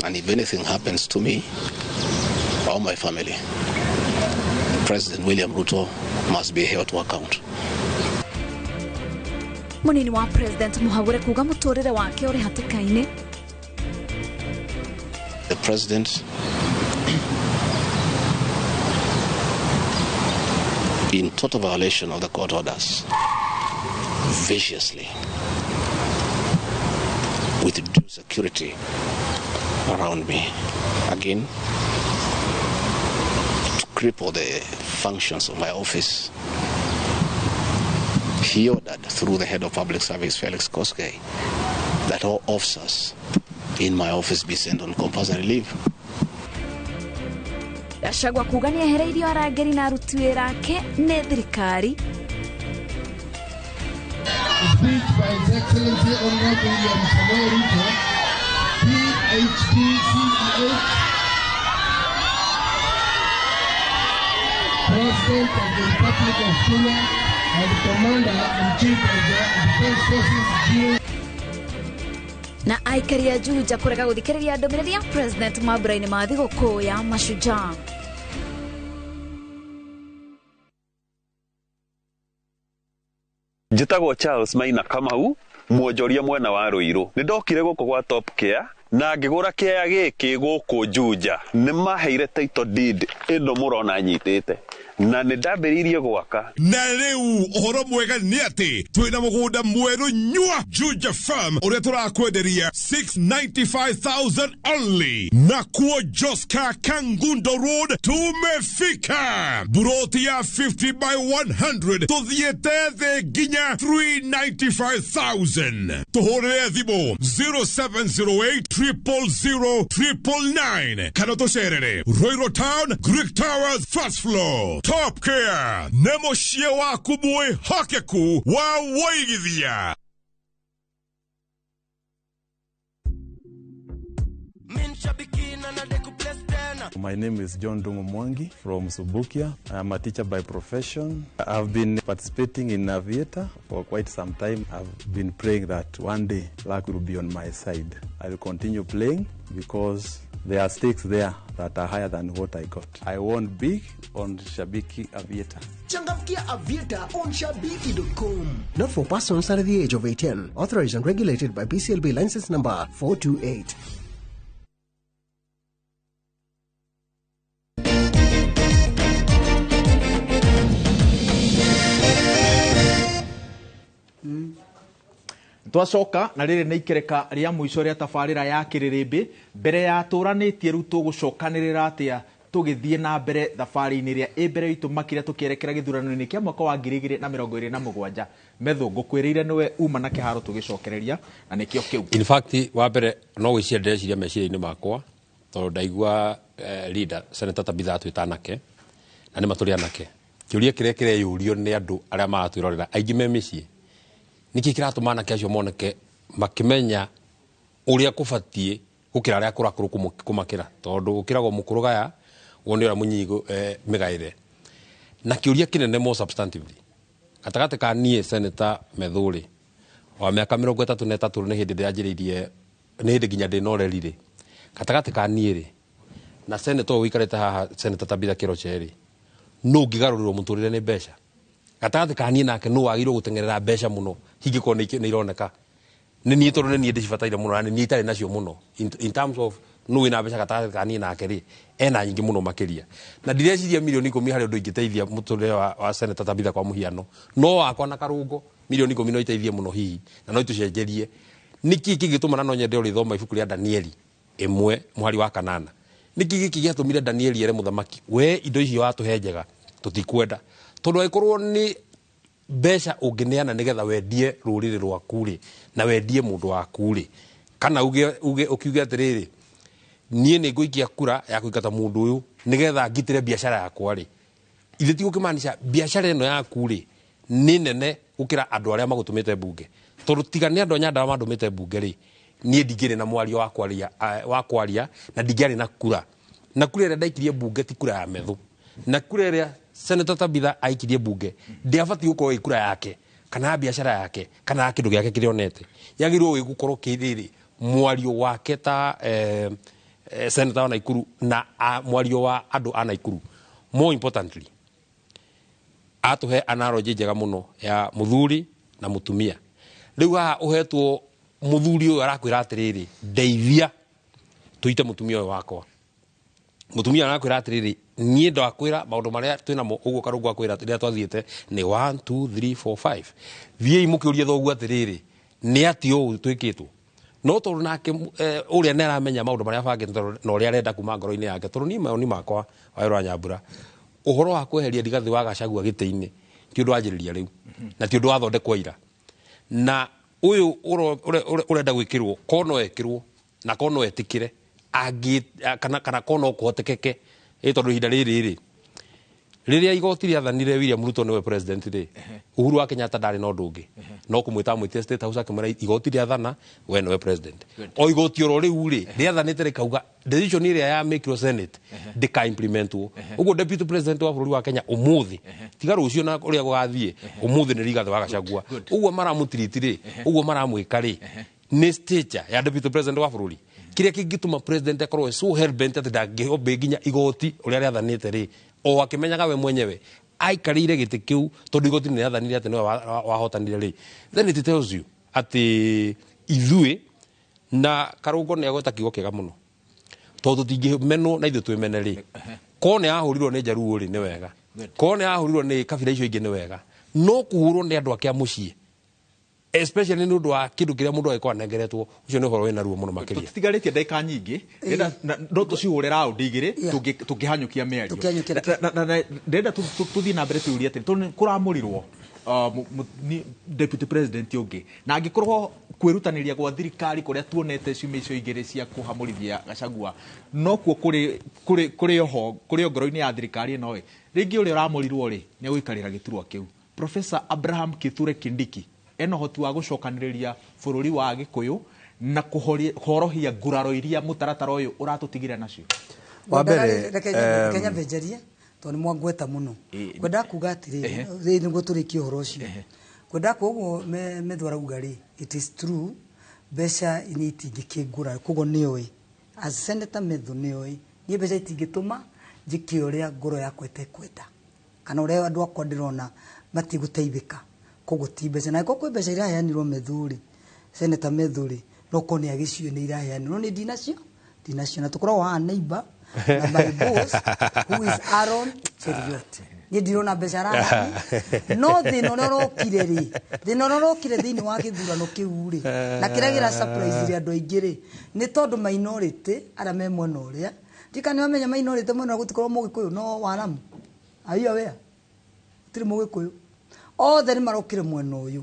And if anything happens to me or my family, President William Ruto must be held to account.
Munini wa President Muhagure kuga muturire wake uri hatĩka-inĩ.
The president, in total violation of the court orders, viciously withdrew security around me again to cripple the functions of my office. He ordered through the head of public service, Felix Koskei, that all officers in my office be sent on compulsory leave.
Gachagua kuga nĩehereirio arangĩri na aruti wĩra ake nĩ thirikari.
Speech by His Excellency Honorable William Samoei Ruto, PhD CEH, President of the Republic of Kenya and Commander-in-Chief of the Defense Forces General.
Na aikari a Juja kũrega gũthikĩrĩria ndũmĩrĩri ya President mambura-inĩ ma thigũkũ ya Mashujaa.
Njĩtagwo Charles Maina Kamau, mwonjoria mwena wa Ruiru. Nĩ ndokire gũkũ gwa Top Care na ngĩgũra kĩaya gĩkĩ gũkũ Juja. Nĩ maheire title deed ĩno mũrona nyitĩte, na nĩ ndambĩrĩirie gwaka.
Na rĩu ũhoro mwega nĩ atĩ twĩna mũgũnda mwerũ nyua Juja Farm ũrĩa tũrakwenderia 695,000 only. Na kuo Joska Kangundo Road tumefika. Buroti ya 50 by 100 tũthiĩte thĩ nginya 395,000. Tũhũrĩre thimũ 0708 000 999 kana tũcerere Ruiru Town, Greek Towers, first floor. Top Care nĩ mũciĩ waku mwĩhokeku wa wũigithia.
My name is John Dungu Mwangi from Subukia. I'm a teacher by profession. I've been participating in Aviator for quite some time. I've been praying that one day luck will be on my side. I will continue playing because there are stakes there that are higher than what I got. I won big on Shabiki Aviator.
Changamkia Aviator on Shabiki.com. Not for persons under the age of 18. Authorized and regulated by BCLB license number 428.
Twacoka na rĩrĩ nĩ ikereka rĩa mũico rĩa tabarĩra ya kĩrĩrĩmbĩ mbere ya tũranĩtie rĩu tũgũcokanĩrĩra atĩa Tũgĩthiĩ na mbere thabarĩ-inĩ ĩrĩa ĩ mbere itũ makĩria tũkĩerekera gĩthurano-inĩ kĩa mwaka wa 2027. Methu, ngũkwĩrĩire nĩwe uma na kĩharo tũgĩcokereria na nĩkĩo kĩu.
In fact, wa mbere no gwĩciria ndĩreciria meciria-inĩ makwa tondũ ndaigua leader Senator Tabitha atwĩta anake na nĩ matũrĩ anake. Kĩũria kĩrĩa kĩreyũrio nĩ andũ arĩa maratwĩrorera aingĩ me mĩciĩ, nĩkĩ kĩratũma anake acio moneke makĩmenya ũrĩa kũbatiĩ gũkĩra arĩa akũrũ akũrũ kũmakĩra, tondũ gũkĩragwo mũkũrũ gaya wone ũrĩa mũnyinyi mĩgaĩre. Na kĩũria kĩnene more substantively gatagatĩ ka niĩ Senator Methu rĩ, wa mĩaka 33 nĩ hĩndĩ ndĩranjĩrĩirie, nĩ hĩndĩ nginya ndĩna ũreri rĩ, gatagatĩ ka niĩ rĩ na senator ũyũ ũikarĩte haha Senator Tabitha Keroche rĩ, nũ ũngĩgarũrĩrwo mũtũrĩre nĩ mbeca? Gatagatĩ ka niĩ nake nũ wagĩrĩirwo gũteng'erera mbeca mũno hingĩkorwo nĩ ironeka? Nĩ niĩ, tondũ nĩ niĩ ndĩcibataire mũno na nĩ niĩ itarĩ nacio mũno. In terms of nũ wĩna mbeca gatagatĩ ka niĩ nake rĩ, ena nyingĩ mũno makĩria. Na ndireciria mirioni 10 harĩ ũndũ ingĩteithia mũtũrĩre wa Senator Tabitha kwa mũhiano, no wakwa na Karũngo mirioni 10 no iteithie mũno hihi na no itũcenjerie. Nĩkĩ kĩngĩtũma, na no nyende ũrĩthoma ibuku rĩa Danieli 1 mũhari wa 8, nĩkĩ gĩkĩ gĩatũmire Danieli ere mũthamaki, we indo icio watũhe njega tũtikwenda, tondũ angĩkorwo nĩ mbeca ũngĩneana nĩgetha wendie rũrĩrĩ rwaku rĩ na wendie mũndũ waku rĩ, kana uge ũkiuge atĩrĩrĩ, niĩ nĩ ngũikia kura ya kũingata mũndũ ũyũ nĩgetha ngitĩre biacara yakwa rĩ, ithe ti gũkĩmaanisha biacara ĩno yaku rĩ nĩ nene gũkĩra andũ arĩa magũtũmĩte mbunge? Tondũ tiga nĩ andũ a Nyandarua mandũmĩte mbunge rĩ, niĩ ndingĩrĩ na mwario wa kwaria na ndingĩarĩ na kura. Na kura ĩrĩa ndaikirie mbunge ti kura ya Methu, na kura ĩrĩa Senator Tabitha aikirie mbunge ndĩabatiĩ gũkorwo ĩ kura yake kana ya biacara yake kana ya kĩndũ gĩake kĩrĩa onete. Yagĩrĩirwo gũkorwo kĩrĩrĩ mwario wake ta senator wa Naikuru na mwario wa andũ a Naikuru. More importantly, atũhe analogy njega mũno ya mũthuri na mũtumia. Rĩu haha ũhetwo mũthuri ũyũ arakwĩra atĩrĩrĩ, ndeithia tũite mũtumia ũyũ wakwa. Mũtumia arakwĩra atĩrĩrĩ, niĩ ndakwĩra maũndũ marĩa twĩnamo ũguo Karũngũ akwĩra rĩrĩa twathiĩte nĩ 1 2 3 4 5, thiĩi mũkĩũrie thoguo atĩrĩrĩ, nĩ atĩ ũũ twĩkĩtwo. No tondũ nake ũrĩa nĩ aramenya maũndũ marĩa abangĩte na ũrĩa arenda kuma ngoro-inĩ yake, tondũ niĩ mawoni makwa Wawerũ wa Nyambura, ũhoro wa kweheria Rigathĩ wa Gachagua gĩtĩ-inĩ ti ũndũ wanjĩrĩria rĩu na ti ũndũ wathondekwo ira, na ũyũ ũrenda gwĩkĩrwo ko no ekĩrwo na ko no etĩkĩre kana ko no kũhotekeke, tondũ ihinda rĩrĩ rĩ, rĩrĩa igoti rĩathanire William Ruto nĩwe president rĩ, Uhuru wa Kenyatta ndarĩ na ũndũ ũngĩ no kũmwĩta amwĩtire State House akĩmwĩra igoti rĩathana we nĩwe president. O igoti oro rĩu rĩ rĩathanĩte rĩkauga decision ĩrĩa yamĩkirwo Senate ndĩka implementwo. Ũguo deputy president wa bũrũri wa Kenya ũmũthĩ, tiga rũciũ na ũrĩa gũgathiĩ, ũmũthĩ nĩ Rigathĩ wa Gachagua. Ũguo maramũtiriti rĩ, ũguo maramwĩka rĩ, nĩ stature ya deputy president wa bũrũri. Kĩrĩa kĩngĩtũma president akorwo so hell bent atĩ ndangĩhombe nginya igoti ũrĩa rĩathanĩte rĩ, o akĩmenyaga we mwenyewe aikarĩire gĩtĩ kĩu tondũ igoti nĩ rĩathanire atĩ nĩwe wahotanire rĩ, then it tells you atĩ ithuĩ na Karũngo nĩ agweta kiugo kĩega mũno, tondũ tũtingĩmenwo na ithuĩ twĩmene rĩ. Korwo nĩ ahũrirwo nĩ Njaruo rĩ, nĩ wega, korwo nĩ ahũrirwo nĩ kabira icio ingĩ nĩ wega, no kũhũrwo nĩ andũ ake a mũciĩ especially nĩ ũndũ wa kĩndũ kĩrĩa mũndũ agĩkorwo anengeretwo, ũcio nĩ ũhoro wĩna ruo mũno makĩria.
Tũtigarĩtie ndagĩka nyingĩ, no tũcihũre raundi igĩrĩ tũngĩhanyũkia mĩario. Ndĩrenda tũthiĩ na mbere tũyũrie atĩrĩ, tondũ kũramũrirwo deputy president ũngĩ, na angĩkorwo kwĩrutanĩria gwa thirikari kũrĩa tuonete ciumia icio igĩrĩ cia kũhamũrithia Gachagua nokuo kũrĩ oho kũrĩ ngoro-inĩ ya thirikari ĩno ĩ, rĩngĩ ũrĩa ũramũrirwo rĩ nĩ egũikarĩra gĩturwa kĩu. Professor Abraham Kithure Kindiki ena ũhoti wa gũcokanĩrĩria bũrũri wa Gĩkũyũ na kũhorohia nguraro iria mũtaratara ũyũ ũratũtigire nacio?
Wa mbere,
reke nyambe njarie tondũ nĩ mwangweta mũno. Ngwendaga kuga atĩrĩrĩ, rĩrĩ nĩguo tũrĩkie ũhoro ũcio. Ngwendaga kuga ũguo Methu arauga rĩ, it is true, mbeca nĩ itingĩkĩngũra, koguo nĩoĩ. As Senator Methu nĩoĩ, niĩ mbeca itingĩtũma njĩke ũrĩa ngoro yakwa ĩtekwenda, kana ũrĩa andũ akwa ndĩrona matigũteithĩka. Koguo ti mbeca. Na angĩkorwo kwĩ mbeca iraheanirwo Methu rĩ, Senator Methu rĩ, no korwo nĩ agĩciũĩ nĩ iraheanirwo, no niĩ ndinacio. Na tũkoragwo haha neighbor na my boss who is Aaron Cheruiyot. Niĩ ndirona mbeca araheanwo. No thĩna ũrĩa ũrokire rĩ, thĩna ũrĩa ũrokire thĩinĩ wa gĩthurano kĩu rĩ, na kĩrĩa kĩra surprise andũ aingĩ rĩ, nĩ tondũ minority arĩa me mwena ũrĩa Ndikane wamenya minority mwena gũtikorwo mũgĩkũyũ no waramu. Are you aware? Gũtirĩ mũgĩkũyũ. Othe nĩ marokire mwena ũyũ.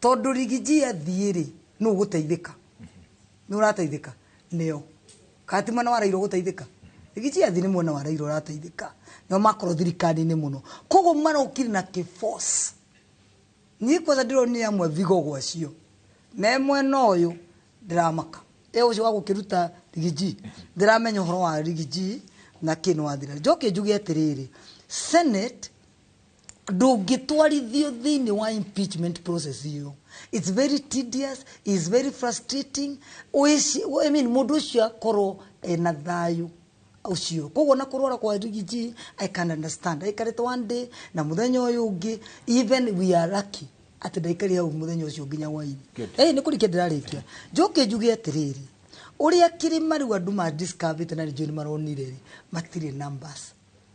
Tondũ Rigiji athiĩ rĩ, nũ ũgũteithĩka? Nĩ ũrateithĩka? Nĩo. Kana ti mwena wa Raila ũgũteithĩka? Rigiji athiĩ nĩ mwena wa Raila ũrateithĩka. Nĩo makorwo thirikari-inĩ mũno. Koguo marokire na kĩforce. Niĩ kwanza ndĩronire amwe vigogo acio. Me mwena ũyũ ndĩramaka. Ĩ ũcio wa gũkĩruta Rigiji. Ndĩramenya ũhoro wa Rigiji na kĩ nĩ wathira. Njoke njuge atĩrĩrĩ, Senate ndũngĩtwarithio thĩinĩ wa impeachment process ĩyo. It's very tedious, it's very frustrating. I mean, mũndũ ũcio akorwo ena thayũ ũcio. Koguo na kũrwara kwa Rigiji, I can understand. Aikarĩte one day na mũthenya ũyũ ũngĩ, even we are lucky atĩ ndaikarire hau mũthenya ũcio nginya hwainĩ. Ĩ nĩ kũrĩkia ndĩrarĩkia. Njoke njuge atĩrĩrĩ, ũrĩa kĩrĩma rĩu andũ ma discover na nĩnjũĩ nĩ maronire rĩ, matirĩ numbers.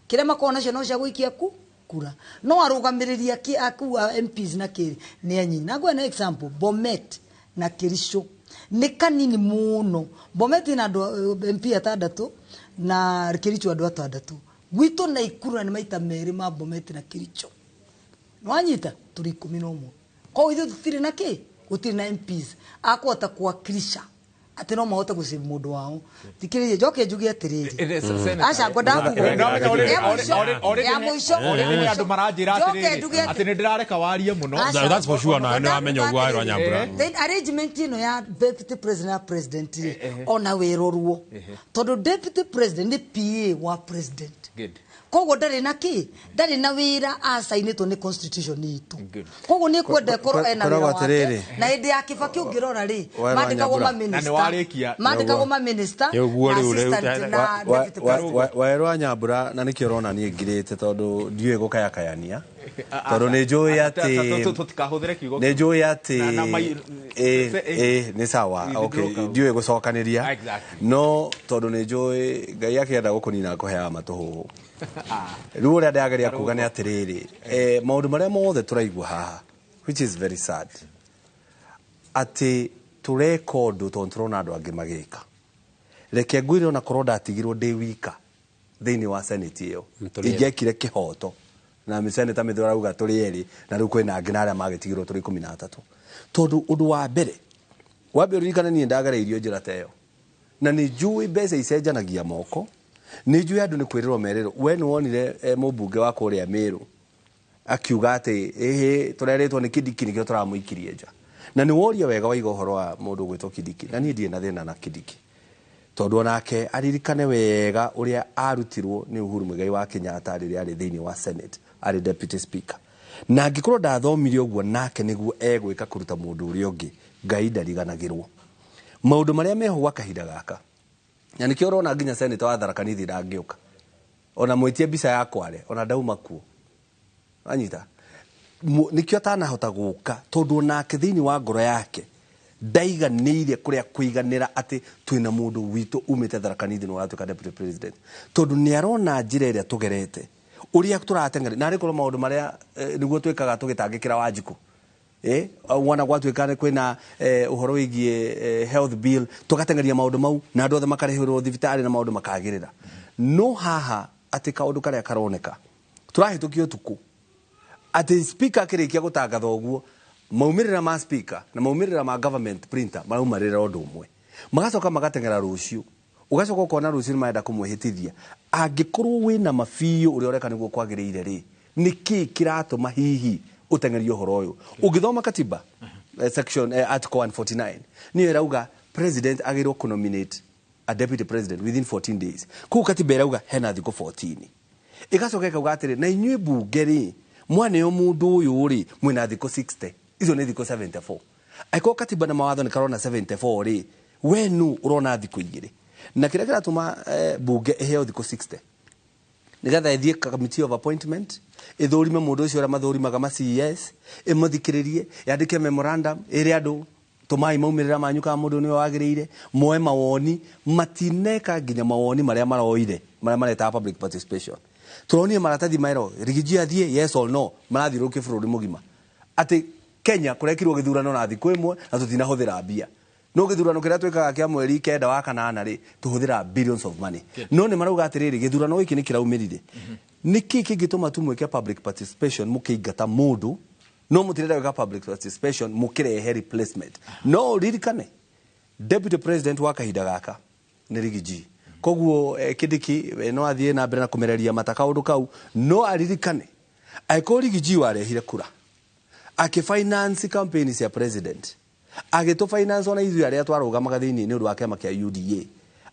Kĩrĩa makoragwo nacio no cia gũikia ku kura. No arũgamĩrĩri aku a MPs na kĩrĩ nĩ anyinyi. Na ngwena example, Bomet na Kericho nĩ kanini mũno. Bomet ĩna andũ MP atandatũ na Kericho andũ atandatũ. Gwitũ Naikuru nĩ maita merĩ ma Bomet na Kericho. Nwanyita tũrĩ 11. Koguo ithuĩ tũtirĩ na kĩ? Gũtirĩ na MPs akũhota kuwakilisha atĩ no mahote gũcĩve mũndũ wao. Thikĩrĩria njoke njuge atĩrĩrĩ. Aca ngwenda kuga. Ya mũico.
Already andũ maranjĩra atĩrĩrĩ atĩ nĩ ndĩrareka warie mũno.
That's for sure na nĩ wamenya ũguo Waweru wa Nyambura.
Then arrangement ĩno ya deputy president na president rĩ, ona wĩrorwo. Tondũ deputy president nĩ PA wa president. Koguo ndarĩ na kĩ? Ndarĩ na wĩra acainĩtwo nĩ constitution itũ. Koguo nĩ kwenda ĩkorwo ena wĩra wake. Na hĩndĩ ya Kibaki ũngĩrora rĩ, mandĩkagwo ma minister. Mandĩkagwo ma minister na assistant na deputy president.
Waweru wa Nyambura na nĩkĩo ũrona niĩ ngirĩte tondũ ndiũĩ gũkayakayania. Tondũ nĩ njũĩ atĩ
tũtikahũthĩre kiugo
nĩ njũĩ atĩ nĩ sawa. Okay, ndiũĩ gũcokanĩria. No tondũ nĩ njũĩ Ngai akĩenda gũkũnina akũheaga matũhũhũ. Rĩu ũrĩa ndĩrageria kuga nĩ atĩrĩrĩ, maũndũ marĩa mothe tũraigua haha, which is very sad, atĩ tũreka ũndũ tondũ tũrona andũ angĩ magĩka. Reke ngwĩre ona korwo ndatigirwo ndĩ wika thĩinĩ wa Senate ĩyo, ingĩekire kĩhoto na Senator Mithura arauga tũrĩ erĩ na rĩu kwĩna angĩ na arĩa magĩtigirwo tũrĩ 13. Tondũ ũndũ wa mbere, wambe ũririkane niĩ ndagereirio njĩra ta ĩyo. Na nĩ njũĩ mbeca icenjanagia moko. Nĩ njũĩ andũ nĩ kwĩrĩrwo merĩrwo. We nĩ wonire mũmbunge wa kũrĩa Meru akiuga atĩ ĩhĩ tũrerĩtwo nĩ Kindiki nĩkĩo tũramũikirie nja. Na nĩ woria wega waiga ũhoro wa mũndũ ũgwĩtwo Kindiki. Na niĩ ndirĩ na thĩna na Kindiki. Tondũ onake aririkane wega ũrĩa arutirwo nĩ Uhuru Muigai wa Kenyatta rĩrĩa arĩ thĩinĩ wa Senate arĩ deputy speaker. Na angĩkorwo ndathomire ũguo nake nĩguo egwĩka kũruta mũndũ ũrĩa ũngĩ, Ngai ndariganagĩrwo. Maũndũ marĩa meho gwa kahinda gaka. Na nĩkĩo ũrona nginya Senator wa Tharaka Nithi ndangĩũka. Ona mwĩtie mbica ya Kware, ona ndauma kuo. Anyita. Nĩkĩo atanahota gũka tondũ onake thĩinĩ wa ngoro yake ndaiganĩire kũrĩa kũiganĩra atĩ twĩna mũndũ witũ umĩte Tharaka Nithi na ũratuĩka deputy president. Tondũ nĩ arona njĩra ĩrĩa tũgerete, ũrĩa tũrateng'era, na arĩ korwo maũndũ marĩa nĩguo twĩkaga tũgĩtangĩkĩra Wanjikũ. Wona gwatuĩka nĩ kwĩna ũhoro wĩgiĩ health bill, tũgateng'eria maũndũ mau na andũ othe makarĩhĩrwo thibitarĩ na maũndũ makagĩrĩra. No haha atĩ kaũndũ karĩa karoneka tũrahĩtũkia ũtukũ atĩ speaker akĩrĩkia gũtangatha ũguo, maumĩrĩra ma speaker na maumĩrĩra ma government printer maraumarĩra ũndũ ũmwe, magacoka magateng'era rũciũ, ũgacoka ũkona rũciũ nĩ marenda kũmwĩhĩtithia. Angĩkorwo wĩna mabiũ ũrĩa ũreka nĩguo kwagĩrĩire rĩ, nĩkĩ kĩratũma hihi ũteng'erie ũhoro ũyũ? Ũngĩthoma katiba section article 149 nĩyo ĩrauga president agĩrĩirwo kũnominate a deputy president within 14 days. Koguo katiba ĩrauga hena thikũ 14. Ĩgacoka ĩkauga atĩrĩ, na inyuĩ mbunge rĩ, mwaneo mũndũ ũyũ rĩ, mwĩna thikũ 60. Icio nĩ thikũ 74. Angĩkorwo katiba na mawatho nĩ karona 74 rĩ, we nũ ũrona thikũ igĩrĩ? Na kĩrĩa kĩratũma mbunge ĩheo thikũ 60 nĩgetha ĩthiĩ committee of appointment, ĩthũrime mũndũ ũcio ũrĩa mathũrimaga ma CES, ĩmũthikĩrĩrie, yandĩke memorandum ĩrĩ andũ tũmai maumĩrĩra manyu kana mũndũ nĩwe wagĩrĩire, moe mawoni, matineka nginya mawoni marĩa maroire, marĩa maretaga public participation. Tũronire maratathi merwo, Rigiji athiĩ yes or no, marathiũrũrũkia bũrũri mũgima. Atĩ Kenya kũrekirwo gĩthurano na thikũ ĩmwe na tũtinahũthĩra mbia. No gĩthurano kĩrĩa twĩkaga kĩa mweri 9 wa kanana rĩ, tũhũthĩra billions of money. No nĩ marauga atĩrĩrĩ, gĩthurano gĩkĩ nĩ kĩraumĩrire, nĩkĩ kĩngĩtũma tu mwĩke public participation mũkĩingata mũndũ, no mũtirenda gwĩka public participation mũkĩrehe replacement? No ũririkane deputy president wa kahinda gaka nĩ Riggy G. Koguo Kindiki no athiĩ na mbere na kũmereria mata kaũndũ kau, no aririkane angĩkorwo Riggy G warehire kura akĩfinance campaign cia president, agĩtũ finance ona ithuĩ arĩa twarũgamaga thĩinĩ nĩ ũndũ wa kĩama kĩa UDA,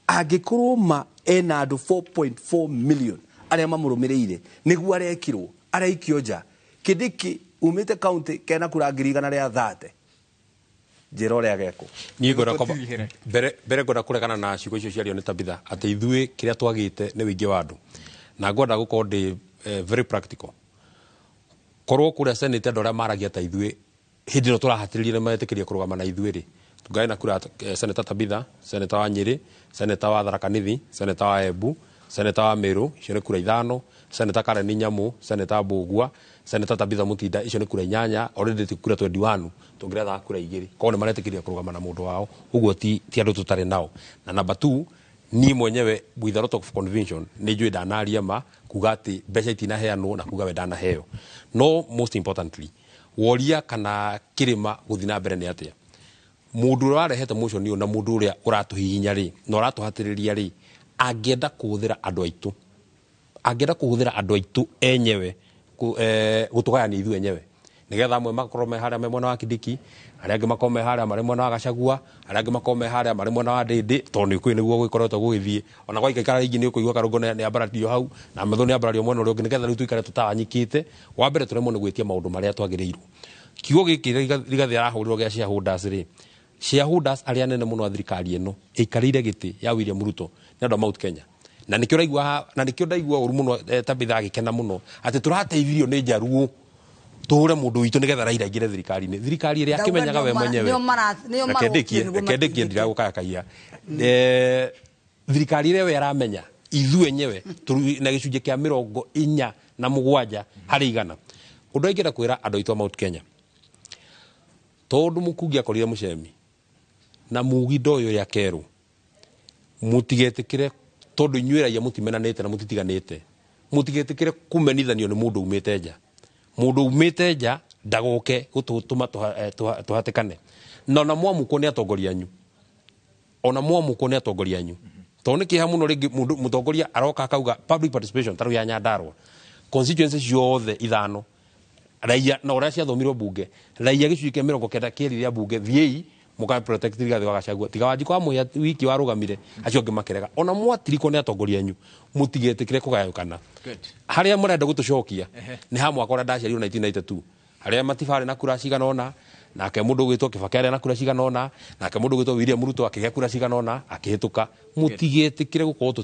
angĩkorwo ma ena andũ 4.4 million arĩa mamũrũmĩrĩire nĩguo arekirwo araikio nja. Kindiki umĩte county kena kura 130,000, njĩra ũrĩa agekwo.
Niĩ ngwenda kwamba mbere ngwenda kũregana na ciugo icio ciario nĩ Tabitha atĩ ithuĩ kĩrĩa twagĩte nĩ ũingĩ wa andũ, na ngwenda gũkorwo ndĩ very practical. Korwo kũrĩa Senate andũ arĩa maragia ta ithuĩ hĩndĩ ĩno tũrahatĩrĩria nĩ metĩkĩria kũrũgama na ithuĩ rĩ, tũngarĩ na kura Senator Tabitha, Senator wa Nyĩrĩ, Senator wa Tharaka Nithi, Senator wa Embu, Senator wa Meru, icio nĩ kura 5, Senator Karen Nyamu, Senator Mbugua, Senator Tabitha Mutinda, icio nĩ kura 8, already ti kura 21, tũngĩrethaga kura 2, korwo nĩ maretĩkĩria kũrũgama na mũndũ wao, ũguo ti andũ tũtarĩ nao. Na number 2, niĩ mwenyewe with a lot of conviction nĩ njũĩ ndanaria ma kuga atĩ mbeca itinaheanwo na kuga we ndanaheo. No most importantly, woria kana kĩrĩma gũthiĩ na mbere nĩ atĩa, mũndũ ũrĩa warehete motion ũyũ na mũndũ ũrĩa ũratũhihinya rĩ na ũratũhatĩrĩria rĩ, angĩenda kũhũthĩra andũ aitũ, angĩenda kũhũthĩra andũ aitũ enyewe gũtũgayania ithuĩ enyewe, nĩgetha amwe makorwo me harĩa me mwena wa Kindiki, arĩa angĩ makorwo me harĩa marĩ mwena wa Gachagua, arĩa angĩ makorwo me harĩa marĩ mwena wa Ndĩndĩ, tondũ nĩ ũkũĩ nĩguo gũgĩkoretwo gũgĩthiĩ. Ona gwaikaikara rĩngĩ nĩ ũkũigua Karũngũ nĩ ambarario hau na Methu nĩ ambarario mwena ũrĩa ũngĩ, nĩgetha rĩu tũikare tũtawanyikĩte. Wa mbere tũremwo nĩ gwĩtia maũndũ marĩa twagĩrĩirwo. Kiugo gĩkĩ Rigathĩ arahũrirwo gĩa shareholders rĩ, shareholders arĩa anene mũno a thirikari ĩno ĩikarĩire gĩtĩ ya William Ruto nĩ andũ a Mount Kenya. Na nĩkĩo ũraigua, na nĩkĩo ndaigua ũru mũno Tabitha agĩkena mũno atĩ tũrateithirio nĩ Njaruo tũhũre mũndũ witũ nĩgetha Raila aingĩre thirikari-inĩ, thirikari ĩrĩa akĩmenyaga we mwenyewe. Reke ndĩkie ndiragũkayakaia. Thirikari ĩrĩa we aramenya ithuĩ enyewe na gĩcunjĩ kĩa 47 harĩ igana. Ũndũ ingĩenda kwĩra andũ aitũ a Mount Kenya, tondũ Mũkungi akorire mũcemi na mugi ndoyo ũrĩa kerũ, mũtigetĩkĩre, tondũ inyuĩ raia mũtimenanĩte na mũtitiganĩte, mũtigetĩkĩre kũmenithanio nĩ mũndũ umĩte nja. Mũndũ umĩte nja ndagoke gũtũtũma tũhatĩkane. Na ona mwamũkwo nĩ atongoria anyu, ona mwamũkwo nĩ atongoria anyu, tondũ nĩ kĩeha mũno rĩngĩ mũndũ mũtongoria aroka akauga public participation ta rĩu ya Nyandarua, constituency ciothe 5 raia na ũrĩa ciathomirwo bunge, raia gĩcunjĩ kĩa 90 kĩerire bunge thiĩi mũka protect Rigathĩ wa Gachagua, tiga Wanjikũ wa Mũhĩa wiki warũgamire, acio angĩ makĩrega. Ona mwatirikwo nĩ atongoria anyu, mũtigetĩkĩre kũgayũkana. Harĩa mũrenda gũtũcokia nĩ ha mwaka ũrĩa ndaciarirwo 1992, harĩa Matibarĩ na kura cigana ũna, nake mũndũ ũgwĩtwo Kibaki arĩa na kura cigana ũna, nake mũndũ ũgwĩtwo William Ruto akĩgĩa kura cigana ũna akĩhĩtũka. Mũtigetĩkĩre gũkorwo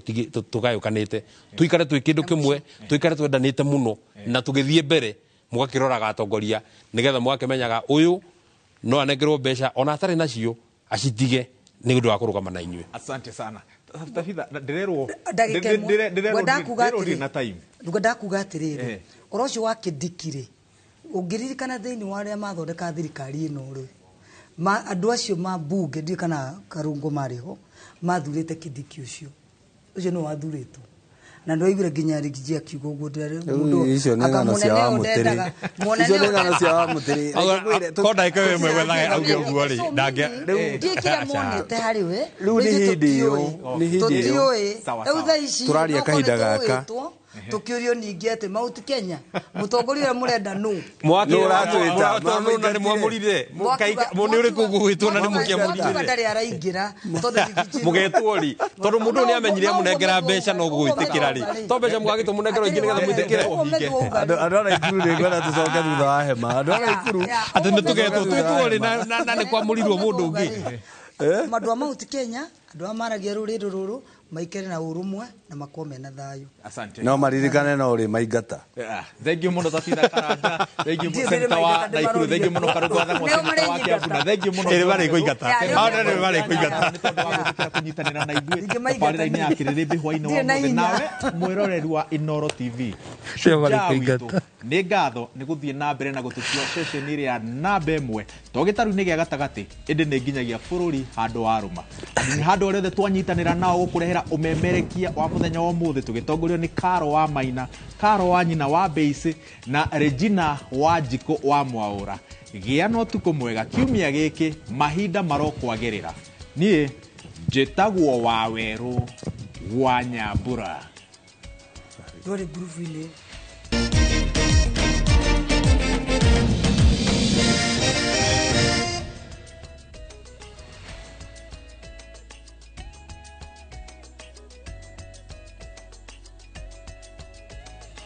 tũgayũkanĩte, tũikare twĩ kĩndũ kĩmwe, tũikare twendanĩte mũno na tũgĩthiĩ mbere mũgakĩroraga atongoria nĩgetha mũgakĩmenyaga ũyũ no anengerwo mbeca ona atarĩ nacio acitige nĩ ũndũ wa kũrũgama na inyuĩ.
Asante sana Tabitha, ndĩrerwo na time
ngwenda kuga atĩrĩrĩ, ũhoro ũcio wa Kindiki rĩ, ũngĩririkana thĩinĩ wa arĩa mathondeka thirikari ĩno rĩ, andũ acio ma bunge ndiũĩ kana Karũngũ marĩ ho, mathurĩte Kindiki ũcio, ũcio nĩwe wathurĩtwo. Na ndwaiguire nginya Riggy G akiuga ũguo, mũndũ
Icio nĩ ng'ano cia Wamũtĩrĩ. Icio nĩ ng'ano cia Wamũtĩrĩ.
Ko ndagĩka ĩmwe gwethaga auge ũguo rĩ,
ndiũĩ kĩrĩa monete harĩ we,
Rĩu nĩ hĩndĩ ĩyo, nĩ hĩndĩ ĩyo.
tũtiũĩ. Rĩu thaa ici
Tũraria kahinda gaka.
Tũkĩũrio ningĩ atĩ Mount Kenya mũtongoria ũrĩa mũrenda nũ?
Mwaki
Nũ ũratwĩta?
na nĩ mwamũrire. Nĩ ũrĩkũ ũgũgwĩtwo na nĩ mũkĩamũrire?
Mwakiuga ndarĩ araingĩra tondũ
Mũgetwo rĩ, tondũ mũndũ nĩ amenyire amũnengera mbeca no gũgwĩtĩkĩra rĩ, to mbeca mũgagĩtwo mũnengerwo ingĩ nĩgetha mwĩtĩkĩre.
Andũ a Naikuru nĩ ngwenda tũcoke thutha wa hema. Andũ a Naikuru
atĩ nĩ tũgetwo twĩtwo rĩ na nĩ kwamũrirwo mũndũ ũngĩ.
Andũ a Mount Kenya, andũ a maragia rũrĩrĩ rũrũ Maikare na ũrũmwe na makorwo mena thayũ.
Asante.
No maririkane no ũrĩ maingata.
Thengiũ mũno Tabitha Karanja, thengiũ
Ndiĩ
seneta wa
ndĩmaingata,
Naikuru, thengiũ mũno Karungo wa Thang'wa,
Nĩo
seneta wa
marĩnyingata.
Kiambu, na thengiũ mũno
Ĩrĩ marĩ kũingata.
Hao
nĩo marĩ kũingata.
Nĩ tondũ wa gwĩtĩkĩra kũnyitanĩra na ithuĩ
Ndingĩmaingata
tabarĩra-inĩ ya Kĩrĩrĩmbĩ hwaĩ-inĩ wa
Ndirĩ na
ũmũthĩ.
hinya.
Nawe mwĩroreri wa Inooro TV,
Nĩo marĩ
Shujaa
kũingata.
witũ, nĩ ngatho nĩ gũthiĩ na mbere na gũtũtua ceceni ĩrĩa namba ĩmwe to gĩtarũ-inĩ gĩa gatagatĩ ĩndĩ nĩ nginyagia bũrũri handũ warũma. Nĩ handũ harĩa othe twanyitanĩra nao gũkũrehera ũmemerekia wa mũthenya wa ũmũthĩ tũgĩtongorio nĩ Karo wa Maina, Karo wa nyina wa Beisi na Regina wa Njikũ wa Mwaũra. Gĩa na ũtukũ mwega kiumia gĩkĩ mahinda marokwagĩrĩra. Niĩ njĩtagwo Wawerũ wa Nyambura.
Ndwarĩ ngurubu-inĩ.